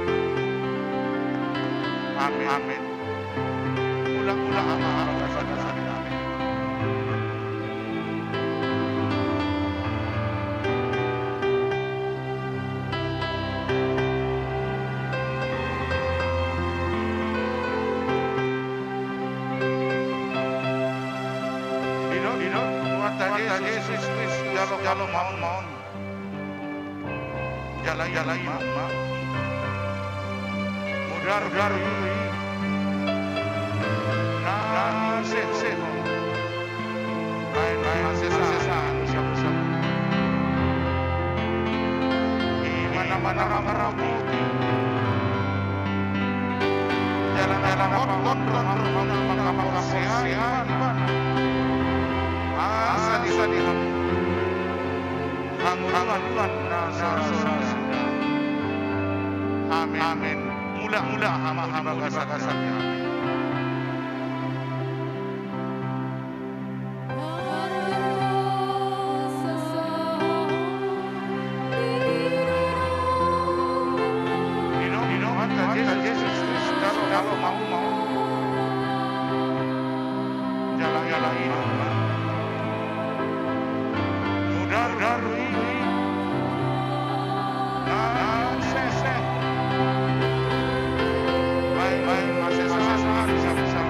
Amen. Amen. Mulak, mulak ma hamu. Amen. Didok, didok Tuhanta Jesus Kristus, jalo, jalo ma on, ma on. Jala i, jala i ma. Mudar, mudar i. Na sehon. Baen, baen hasesaan, hasesaan. I ma na mangaramoti. Jala na mangaramoti rohamuna, mangkaporseai Ibana. Asa di, asa di hamu hangoluan, hangoluan na so ra suda. Amen. Amen. Mulak, mulak ma hamu di bagasan dame. Didok, didok Tuhanta Jesus Kristus, jalo, jalo ma on, ma on. Jala, jala. Mudar, mudar, i. Na, na, se, se. Baik, baik, masih, masih, masih, masih.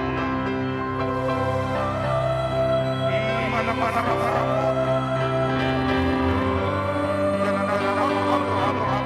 I, mana, mana, mana, mana. Jalan, jalan, jalan, jalan, jalan.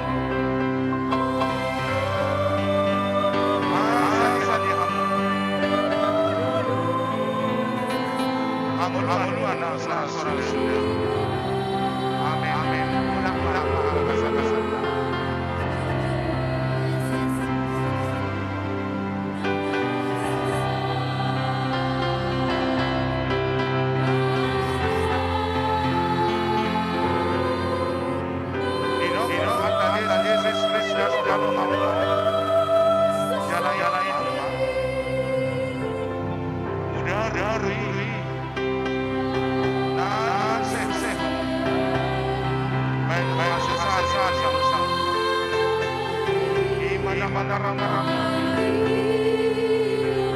Di dalam, di dalam Tuhan Jesus Kristus, dalam nama. Jala, jala, jala. Udah, udah, ri, ri. Nah, seh, seh. Baik, baik, seh, seh, seh, seh, seh. Di mana, mana, mana, mana.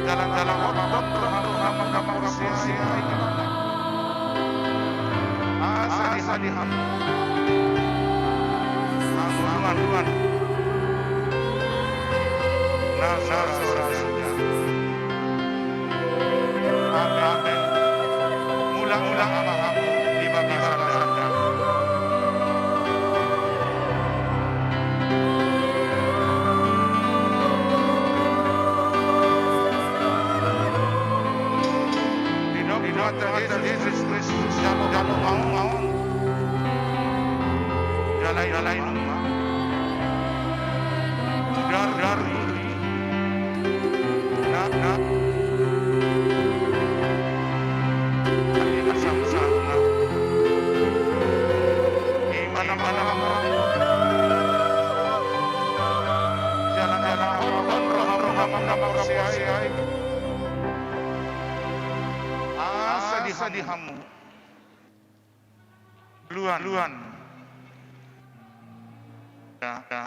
Dalam, dalam, dalam, dalam, dalam, dalam, dalam, dalam, dalam, dalam, dalam, Asa di, asa di hamu. Hamu, hamu, hamu. Nasa, nasa, nasa. Amen, amen. Mula, mula, ama, hamu. Di bagasan, di bagasan. Di dalam, di dalam Tuhan Jesus Kristus, jalo, jalo, mau, mau. Jalai, jalai, mau, mau. Dar, dar. Nah, nah. Ini masam, sam, nah. Di mana, mana, mana. Jalan, jalan, roh, roh, roh, roh, roh, roh, siai. Asa di, asa di hamu. Luan, luan. Ya, ya.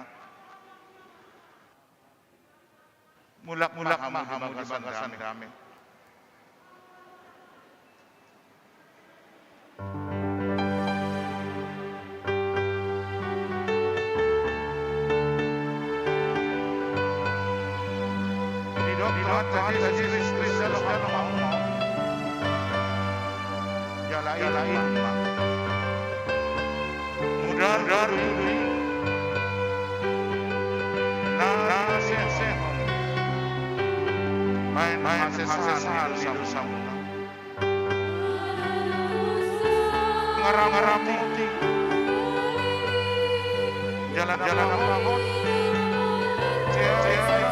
Mulak, mulak ma hamu di bagasan dame. Didok, didok, Tuhan Jesus Kristus, jalo, jalo, mau, mau. Jala, jala, mau, mau. Mudar, mudar, i. Na, na, seh, seh. Baen, baen, seh, seh, seh, seh. Ngaram, ngaram, putih. Jalan, jalan, apa, apa? Seh, seh, seh.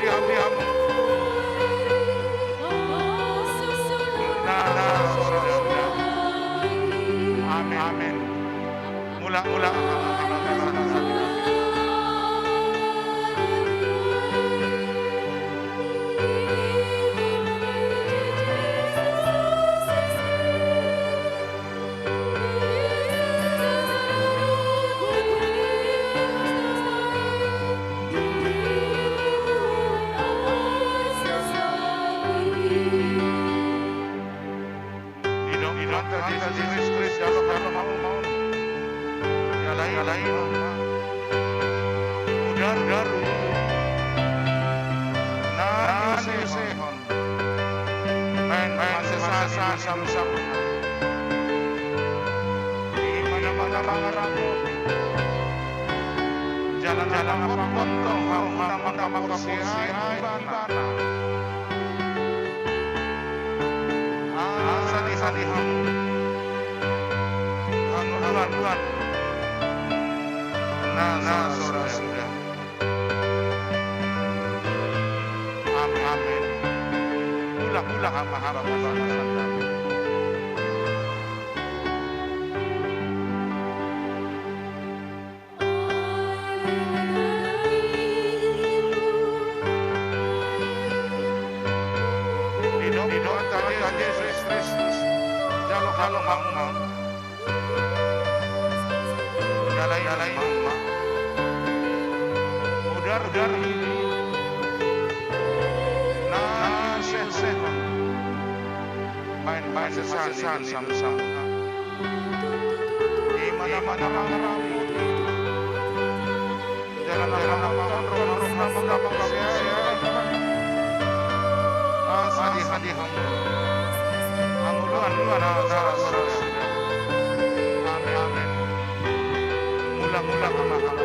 Diam, diam. Nah, nah, sudah, sudah. Amin, amin. Mula, mula. Didok, didok, Jesus Kristus, jalo, jalo, mau, mau. Jalai, jalai, mau, mau. Mudar, mudar. Na, na, seh, seh. Baen, baen, seh, seh, seh, seh. Di mana-mana mangarap. Jalan-jalan, potong, hamu, hamu, hamu, hamu, siai, ibana. Asa di, asa di hamu. Hamu, hamu, hamu. Na, na, sudah, sudah. Amin, amin. Ulah, ulah, ama, ama, ama, ama. Didok, didok, Tuhan Jesus Kristus. Jalo, jalo, mau, mau. Jalai, jalai, mau, mau. Mudar, mudar. Baen sesaan ni dosa-dosa. Ima na mangaramoti. Jala na mangaramoti. Asa di hamu. Hamu luar, luar, luar. Amen, amen. Mula, mula, mula, mula.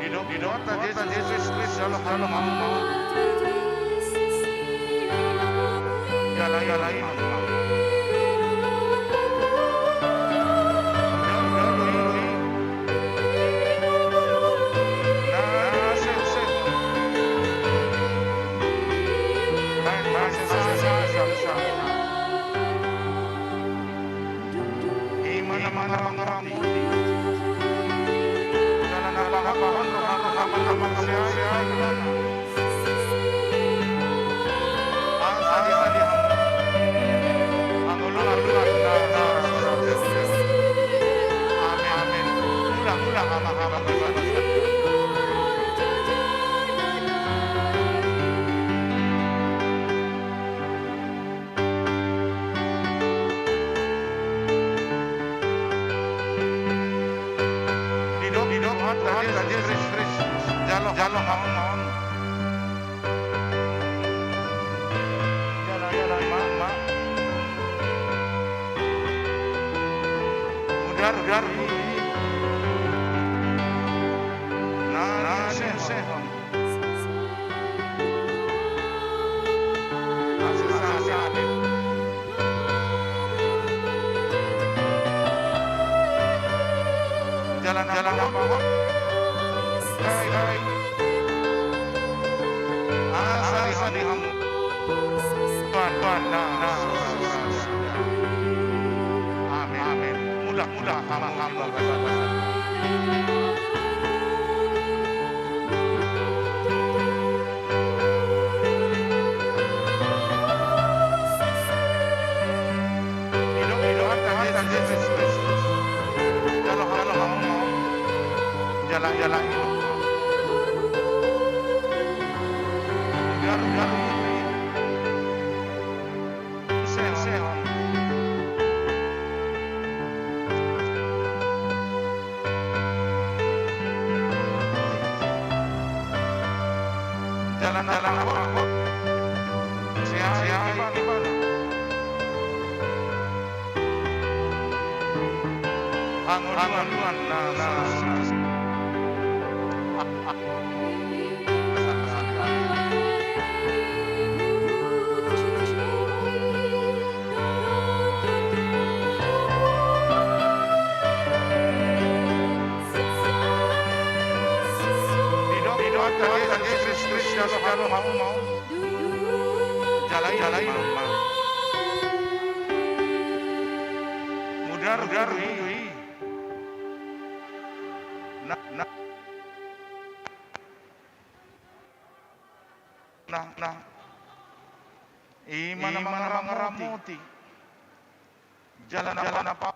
Didok, didok, ta Jesus, Jesus, Jesus, jalo, jalo, hamu, hamu. Jala, jala, hamu. Jala, jala, hamu. Na, se, se. Hai, hai, se, se, se, se, se. Ima na mangaramoti. Jala na pahompu roha-roha mangaramoti. Asa di hamu. Hamu luar, luar. Amen, amen. Mula, mula, hamu, hamu. Didok, didok, hata, hata, Jesus Kristus. Jalo, jalo, hamu, hamu. Jala, jala, ma, ma. Mudar, mudar. Na, na, se, se, hamu. Jalan, jalan, jalan. Hai, hai. Asa di hamu. Tuhan, Tuhan, nah, nah. Amin, amin. Mudah, mudah, amin, amin. Didok, didok, hata, hata, Jesus Kristus. Jalo, jalo, hamu. Jala, jala, didok. Garu, garu. Sehat, sehat. Jalan, jalan, hot, hot. Sehat, sehat, ibana. Hangoluan na, na, na. Didok, didok, hata, hata, Jesus Kristus, jalo, jalo, hamu, hamu. Jala i, jala i, ma. Mudar, mudar, i. Na, na. Na, na. Ima na mangaramoti. Jalan, jalan apa?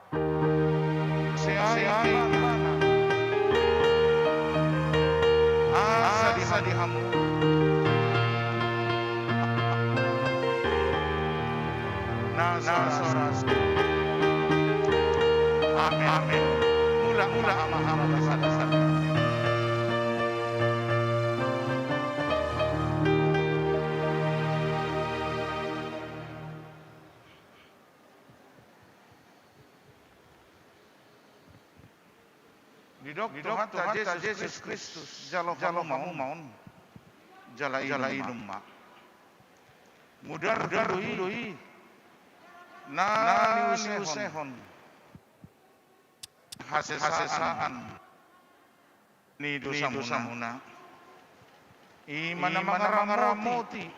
Sehat, sehat. Asa di hamu. Na, na, soras. Amin, amin. Mula, mula, ama, ama, dasar, dasar. Didok, didok Tuhan, Tuhan ta Jesus Kristus, jalo, jalo hamu ma on. Jala, jala inum ma. Mudar, mudar do i. Na, na niusehon. Hasesaan, hasesaan ni dosamuna. Ima na mangaramoti.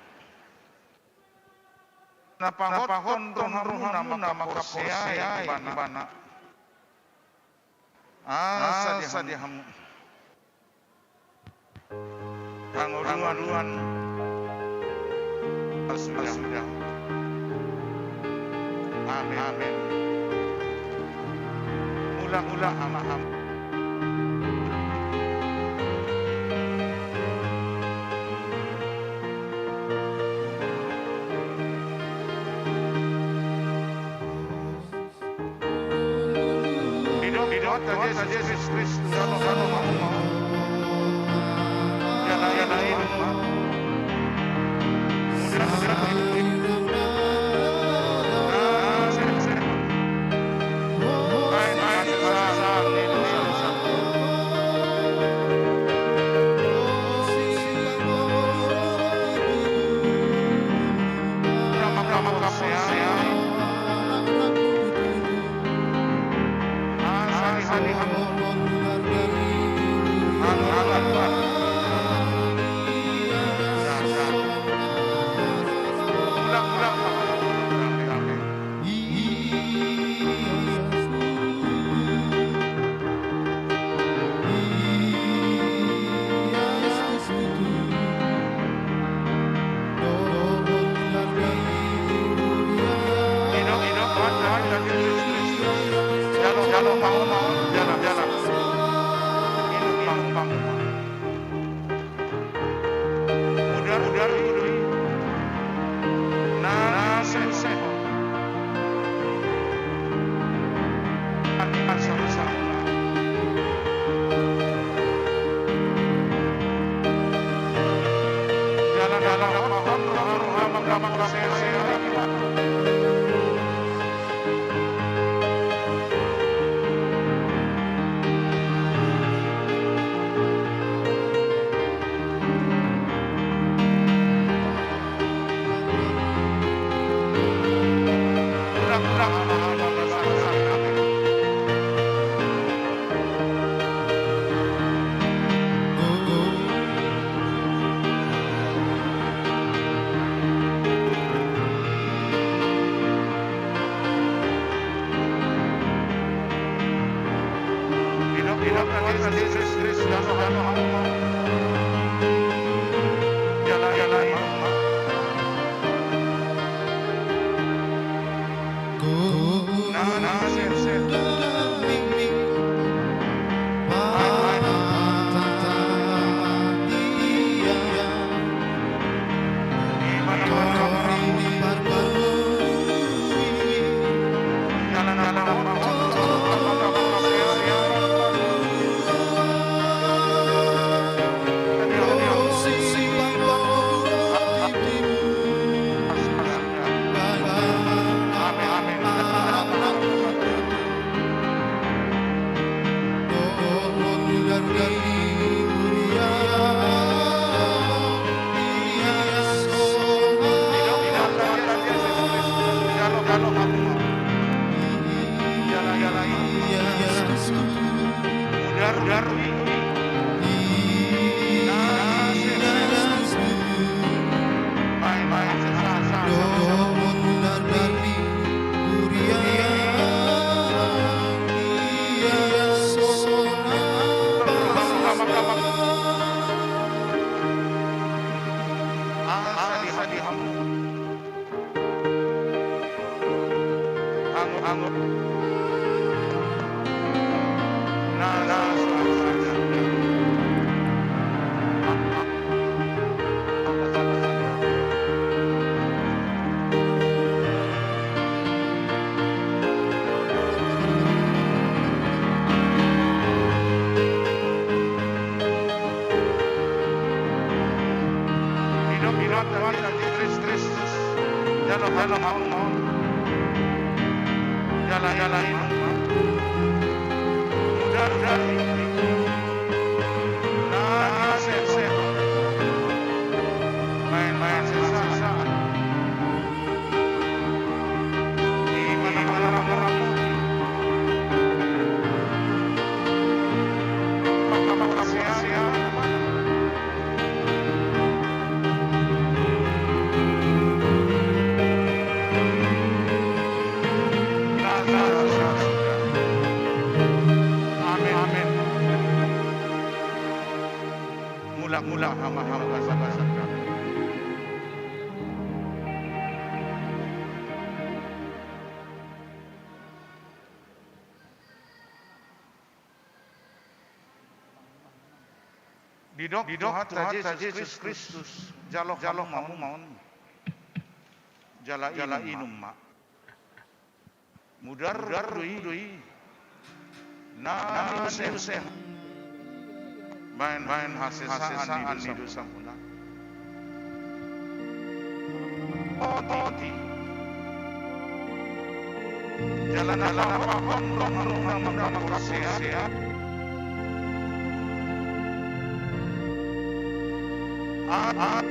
na pahothon rohamuna mangkaporseai Ibana. Asa di hamu hangoluan, hangoluan. Amen. Amen. Mulak, mulak, ama, ama. Didok, didok, Tuhan Jesus Kristus. Mudar, mudar, mudar. Na, na, se, se. Jala, jala, Didok, didok, didok, Kristus. Jalo, jalo, mau, mau. Jala, jala, mau, mau. Udah, udah. Nah, se, se. Main, main, se, se, se. Mulak ma hamu, hamu, hamu. Didok, didok Tuhanta Jesus Kristus, jalo, jalo hamu ma on, jala, jala inum ma. Mudar, mudar do i, do i. Na, na niuse, niuse. Baen, baen hasesaan ni dosamuna. Oti. Jala na laho pahomhom rohamuna ma porsea. A, a.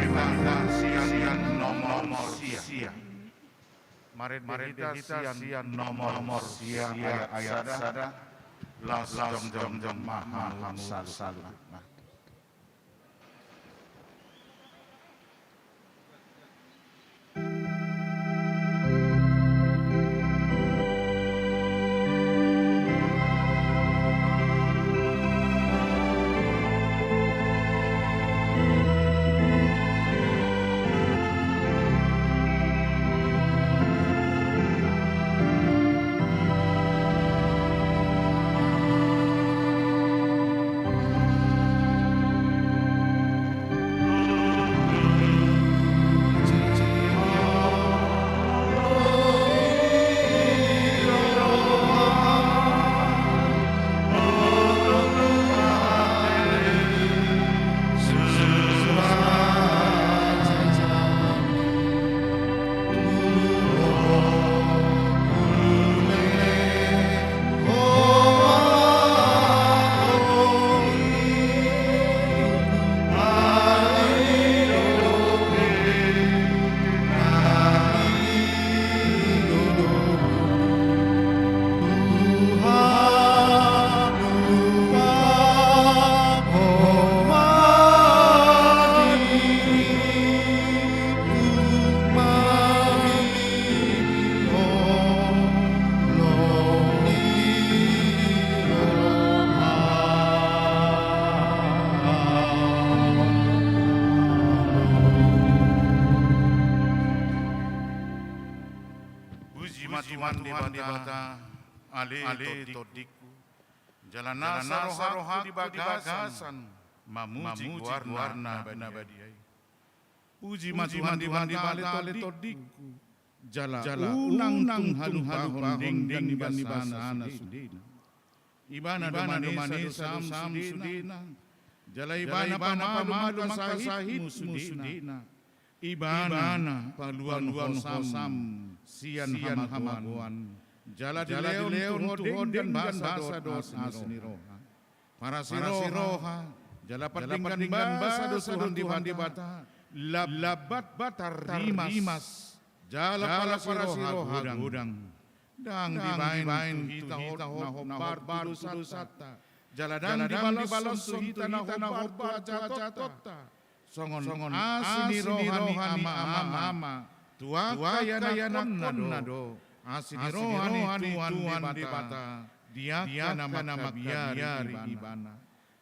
Marende hita sian nomor sia. Marende hita sian nomor sia, ayat sada. Las jongjong ma hamu saluhutna. Puji ma Tuhan Debata, ale tondingku. Jala nasa rohangku di bagasan mamuji goarna na badia i. Puji ma Tuhan Debata, ale tondingku. Jala unang tung halupahon denggan ni basana sudena. Ibana do manesa dosam sudena. Jala Ibana pamalu-malu angka sahitmu sudena. Ibana paluahon hosam sian hamagoan. Jala dilehon tu ho denggan basa dohot asi ni roha. Parasi roha, jala pardenggan basa do Tuhan Debata. Lambat tarrimas, jala parasi roha godang. Ndang dibaen tu hita hot na hombar tu dosanta. Jala ndang dibalashon tu hita na hombar tu hajahatonta. Songon asi ni roha ni ama-ama tu angka ianakhonna do asi ni roha ni Tuhan Debata di angka na mangkabiari Ibana.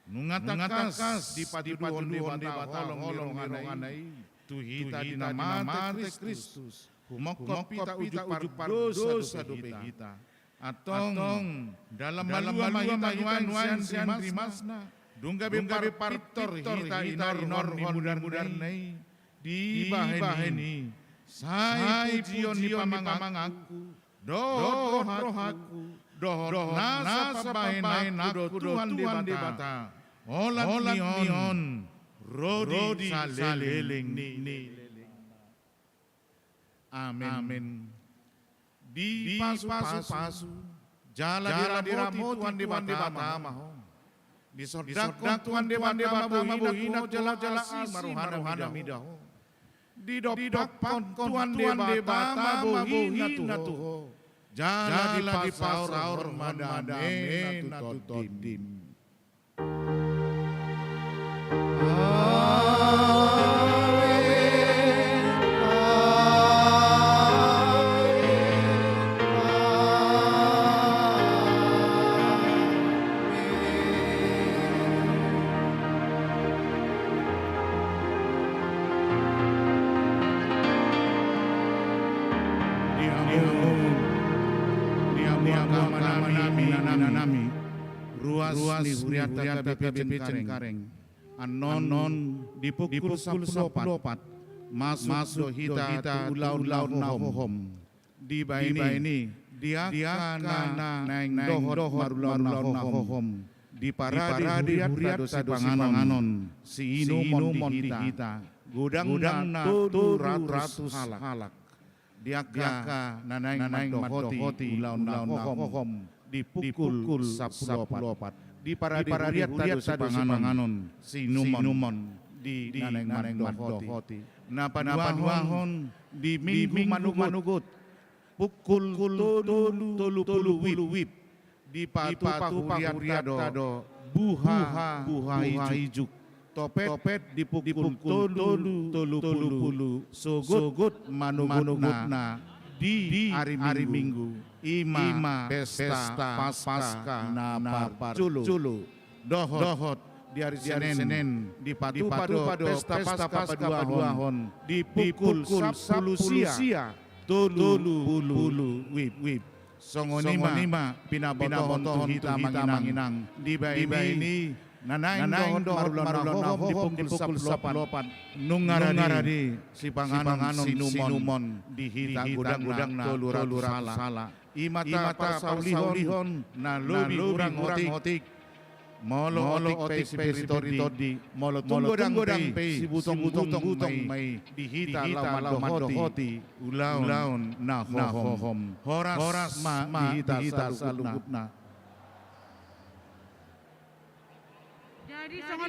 Nunga tangkas dipatuduhon Debata holong ni rohana i tu hita di na mate Kristus, humongkop hita uju pardosa dope hita. Antong, dalan malua ma hita nuaeng sian rimasna, dung gabe parpintor hita inorhon ni mudarna i. Dibahen i, sai pujion ni pamanganku dohot rohangku dohot nasa pambahenanku do Tuhan Debata, Holan ni on ro di saleleng ni. Amen. Dipasu-pasu jala diramoti Tuhan Debata ma ho. Disondangkon Tuhan Debata ma bohina tu ho jala asi ma rohana mida ho. Didompakkon Tuhan Debata ma bohina tu ho jala dipasaorhon ma damena tu tondim. Di hamu, di hamu angka amanami, inanami, ruas ni hurianta H K B P Cengkareng. Annon di pukul sampulu opat masuk do hita tu ulaon na hohom. Dibaen i, di angka na naeng dohot marulaon na hohom, diparade hurianta do sipanganon siinumon di hita, godangna tolu ratus halak. Di angka na naeng mandohoti ulaon na hohom di pukul sampulu opat, diparade hurianta do sipanganon siinumon di na naeng mandohoti. Na paduahon di Minggu manogot, pukul tolu tolu pulu wib, dipatupa hurianta do buha, buha ijuk. Topet di pukul tolu tolu pulu sogot manogotna di ari Minggu, i ma pesta Paska na parjolo. Dohot di ari Senen dipatupa do pesta Paska paduahon di pukul sampulu sia tolu pulu wib. Songon i ma pinabotohon tu hita, amang inang. Dibaen i, na naeng dohot marulaon na hohom di pukul sampulu opat, nunga rade sipanganon siinumon di hita, godangna tolu ratus halak. I ma taparsaulihon na lobi hurang otik. Molo otik pe sipiritondi, molo tung godang pe sibutong-butong ma i di hita laho mandohoti ulaon na hohom. Horas ma di hita saluhutna. Jadi, songon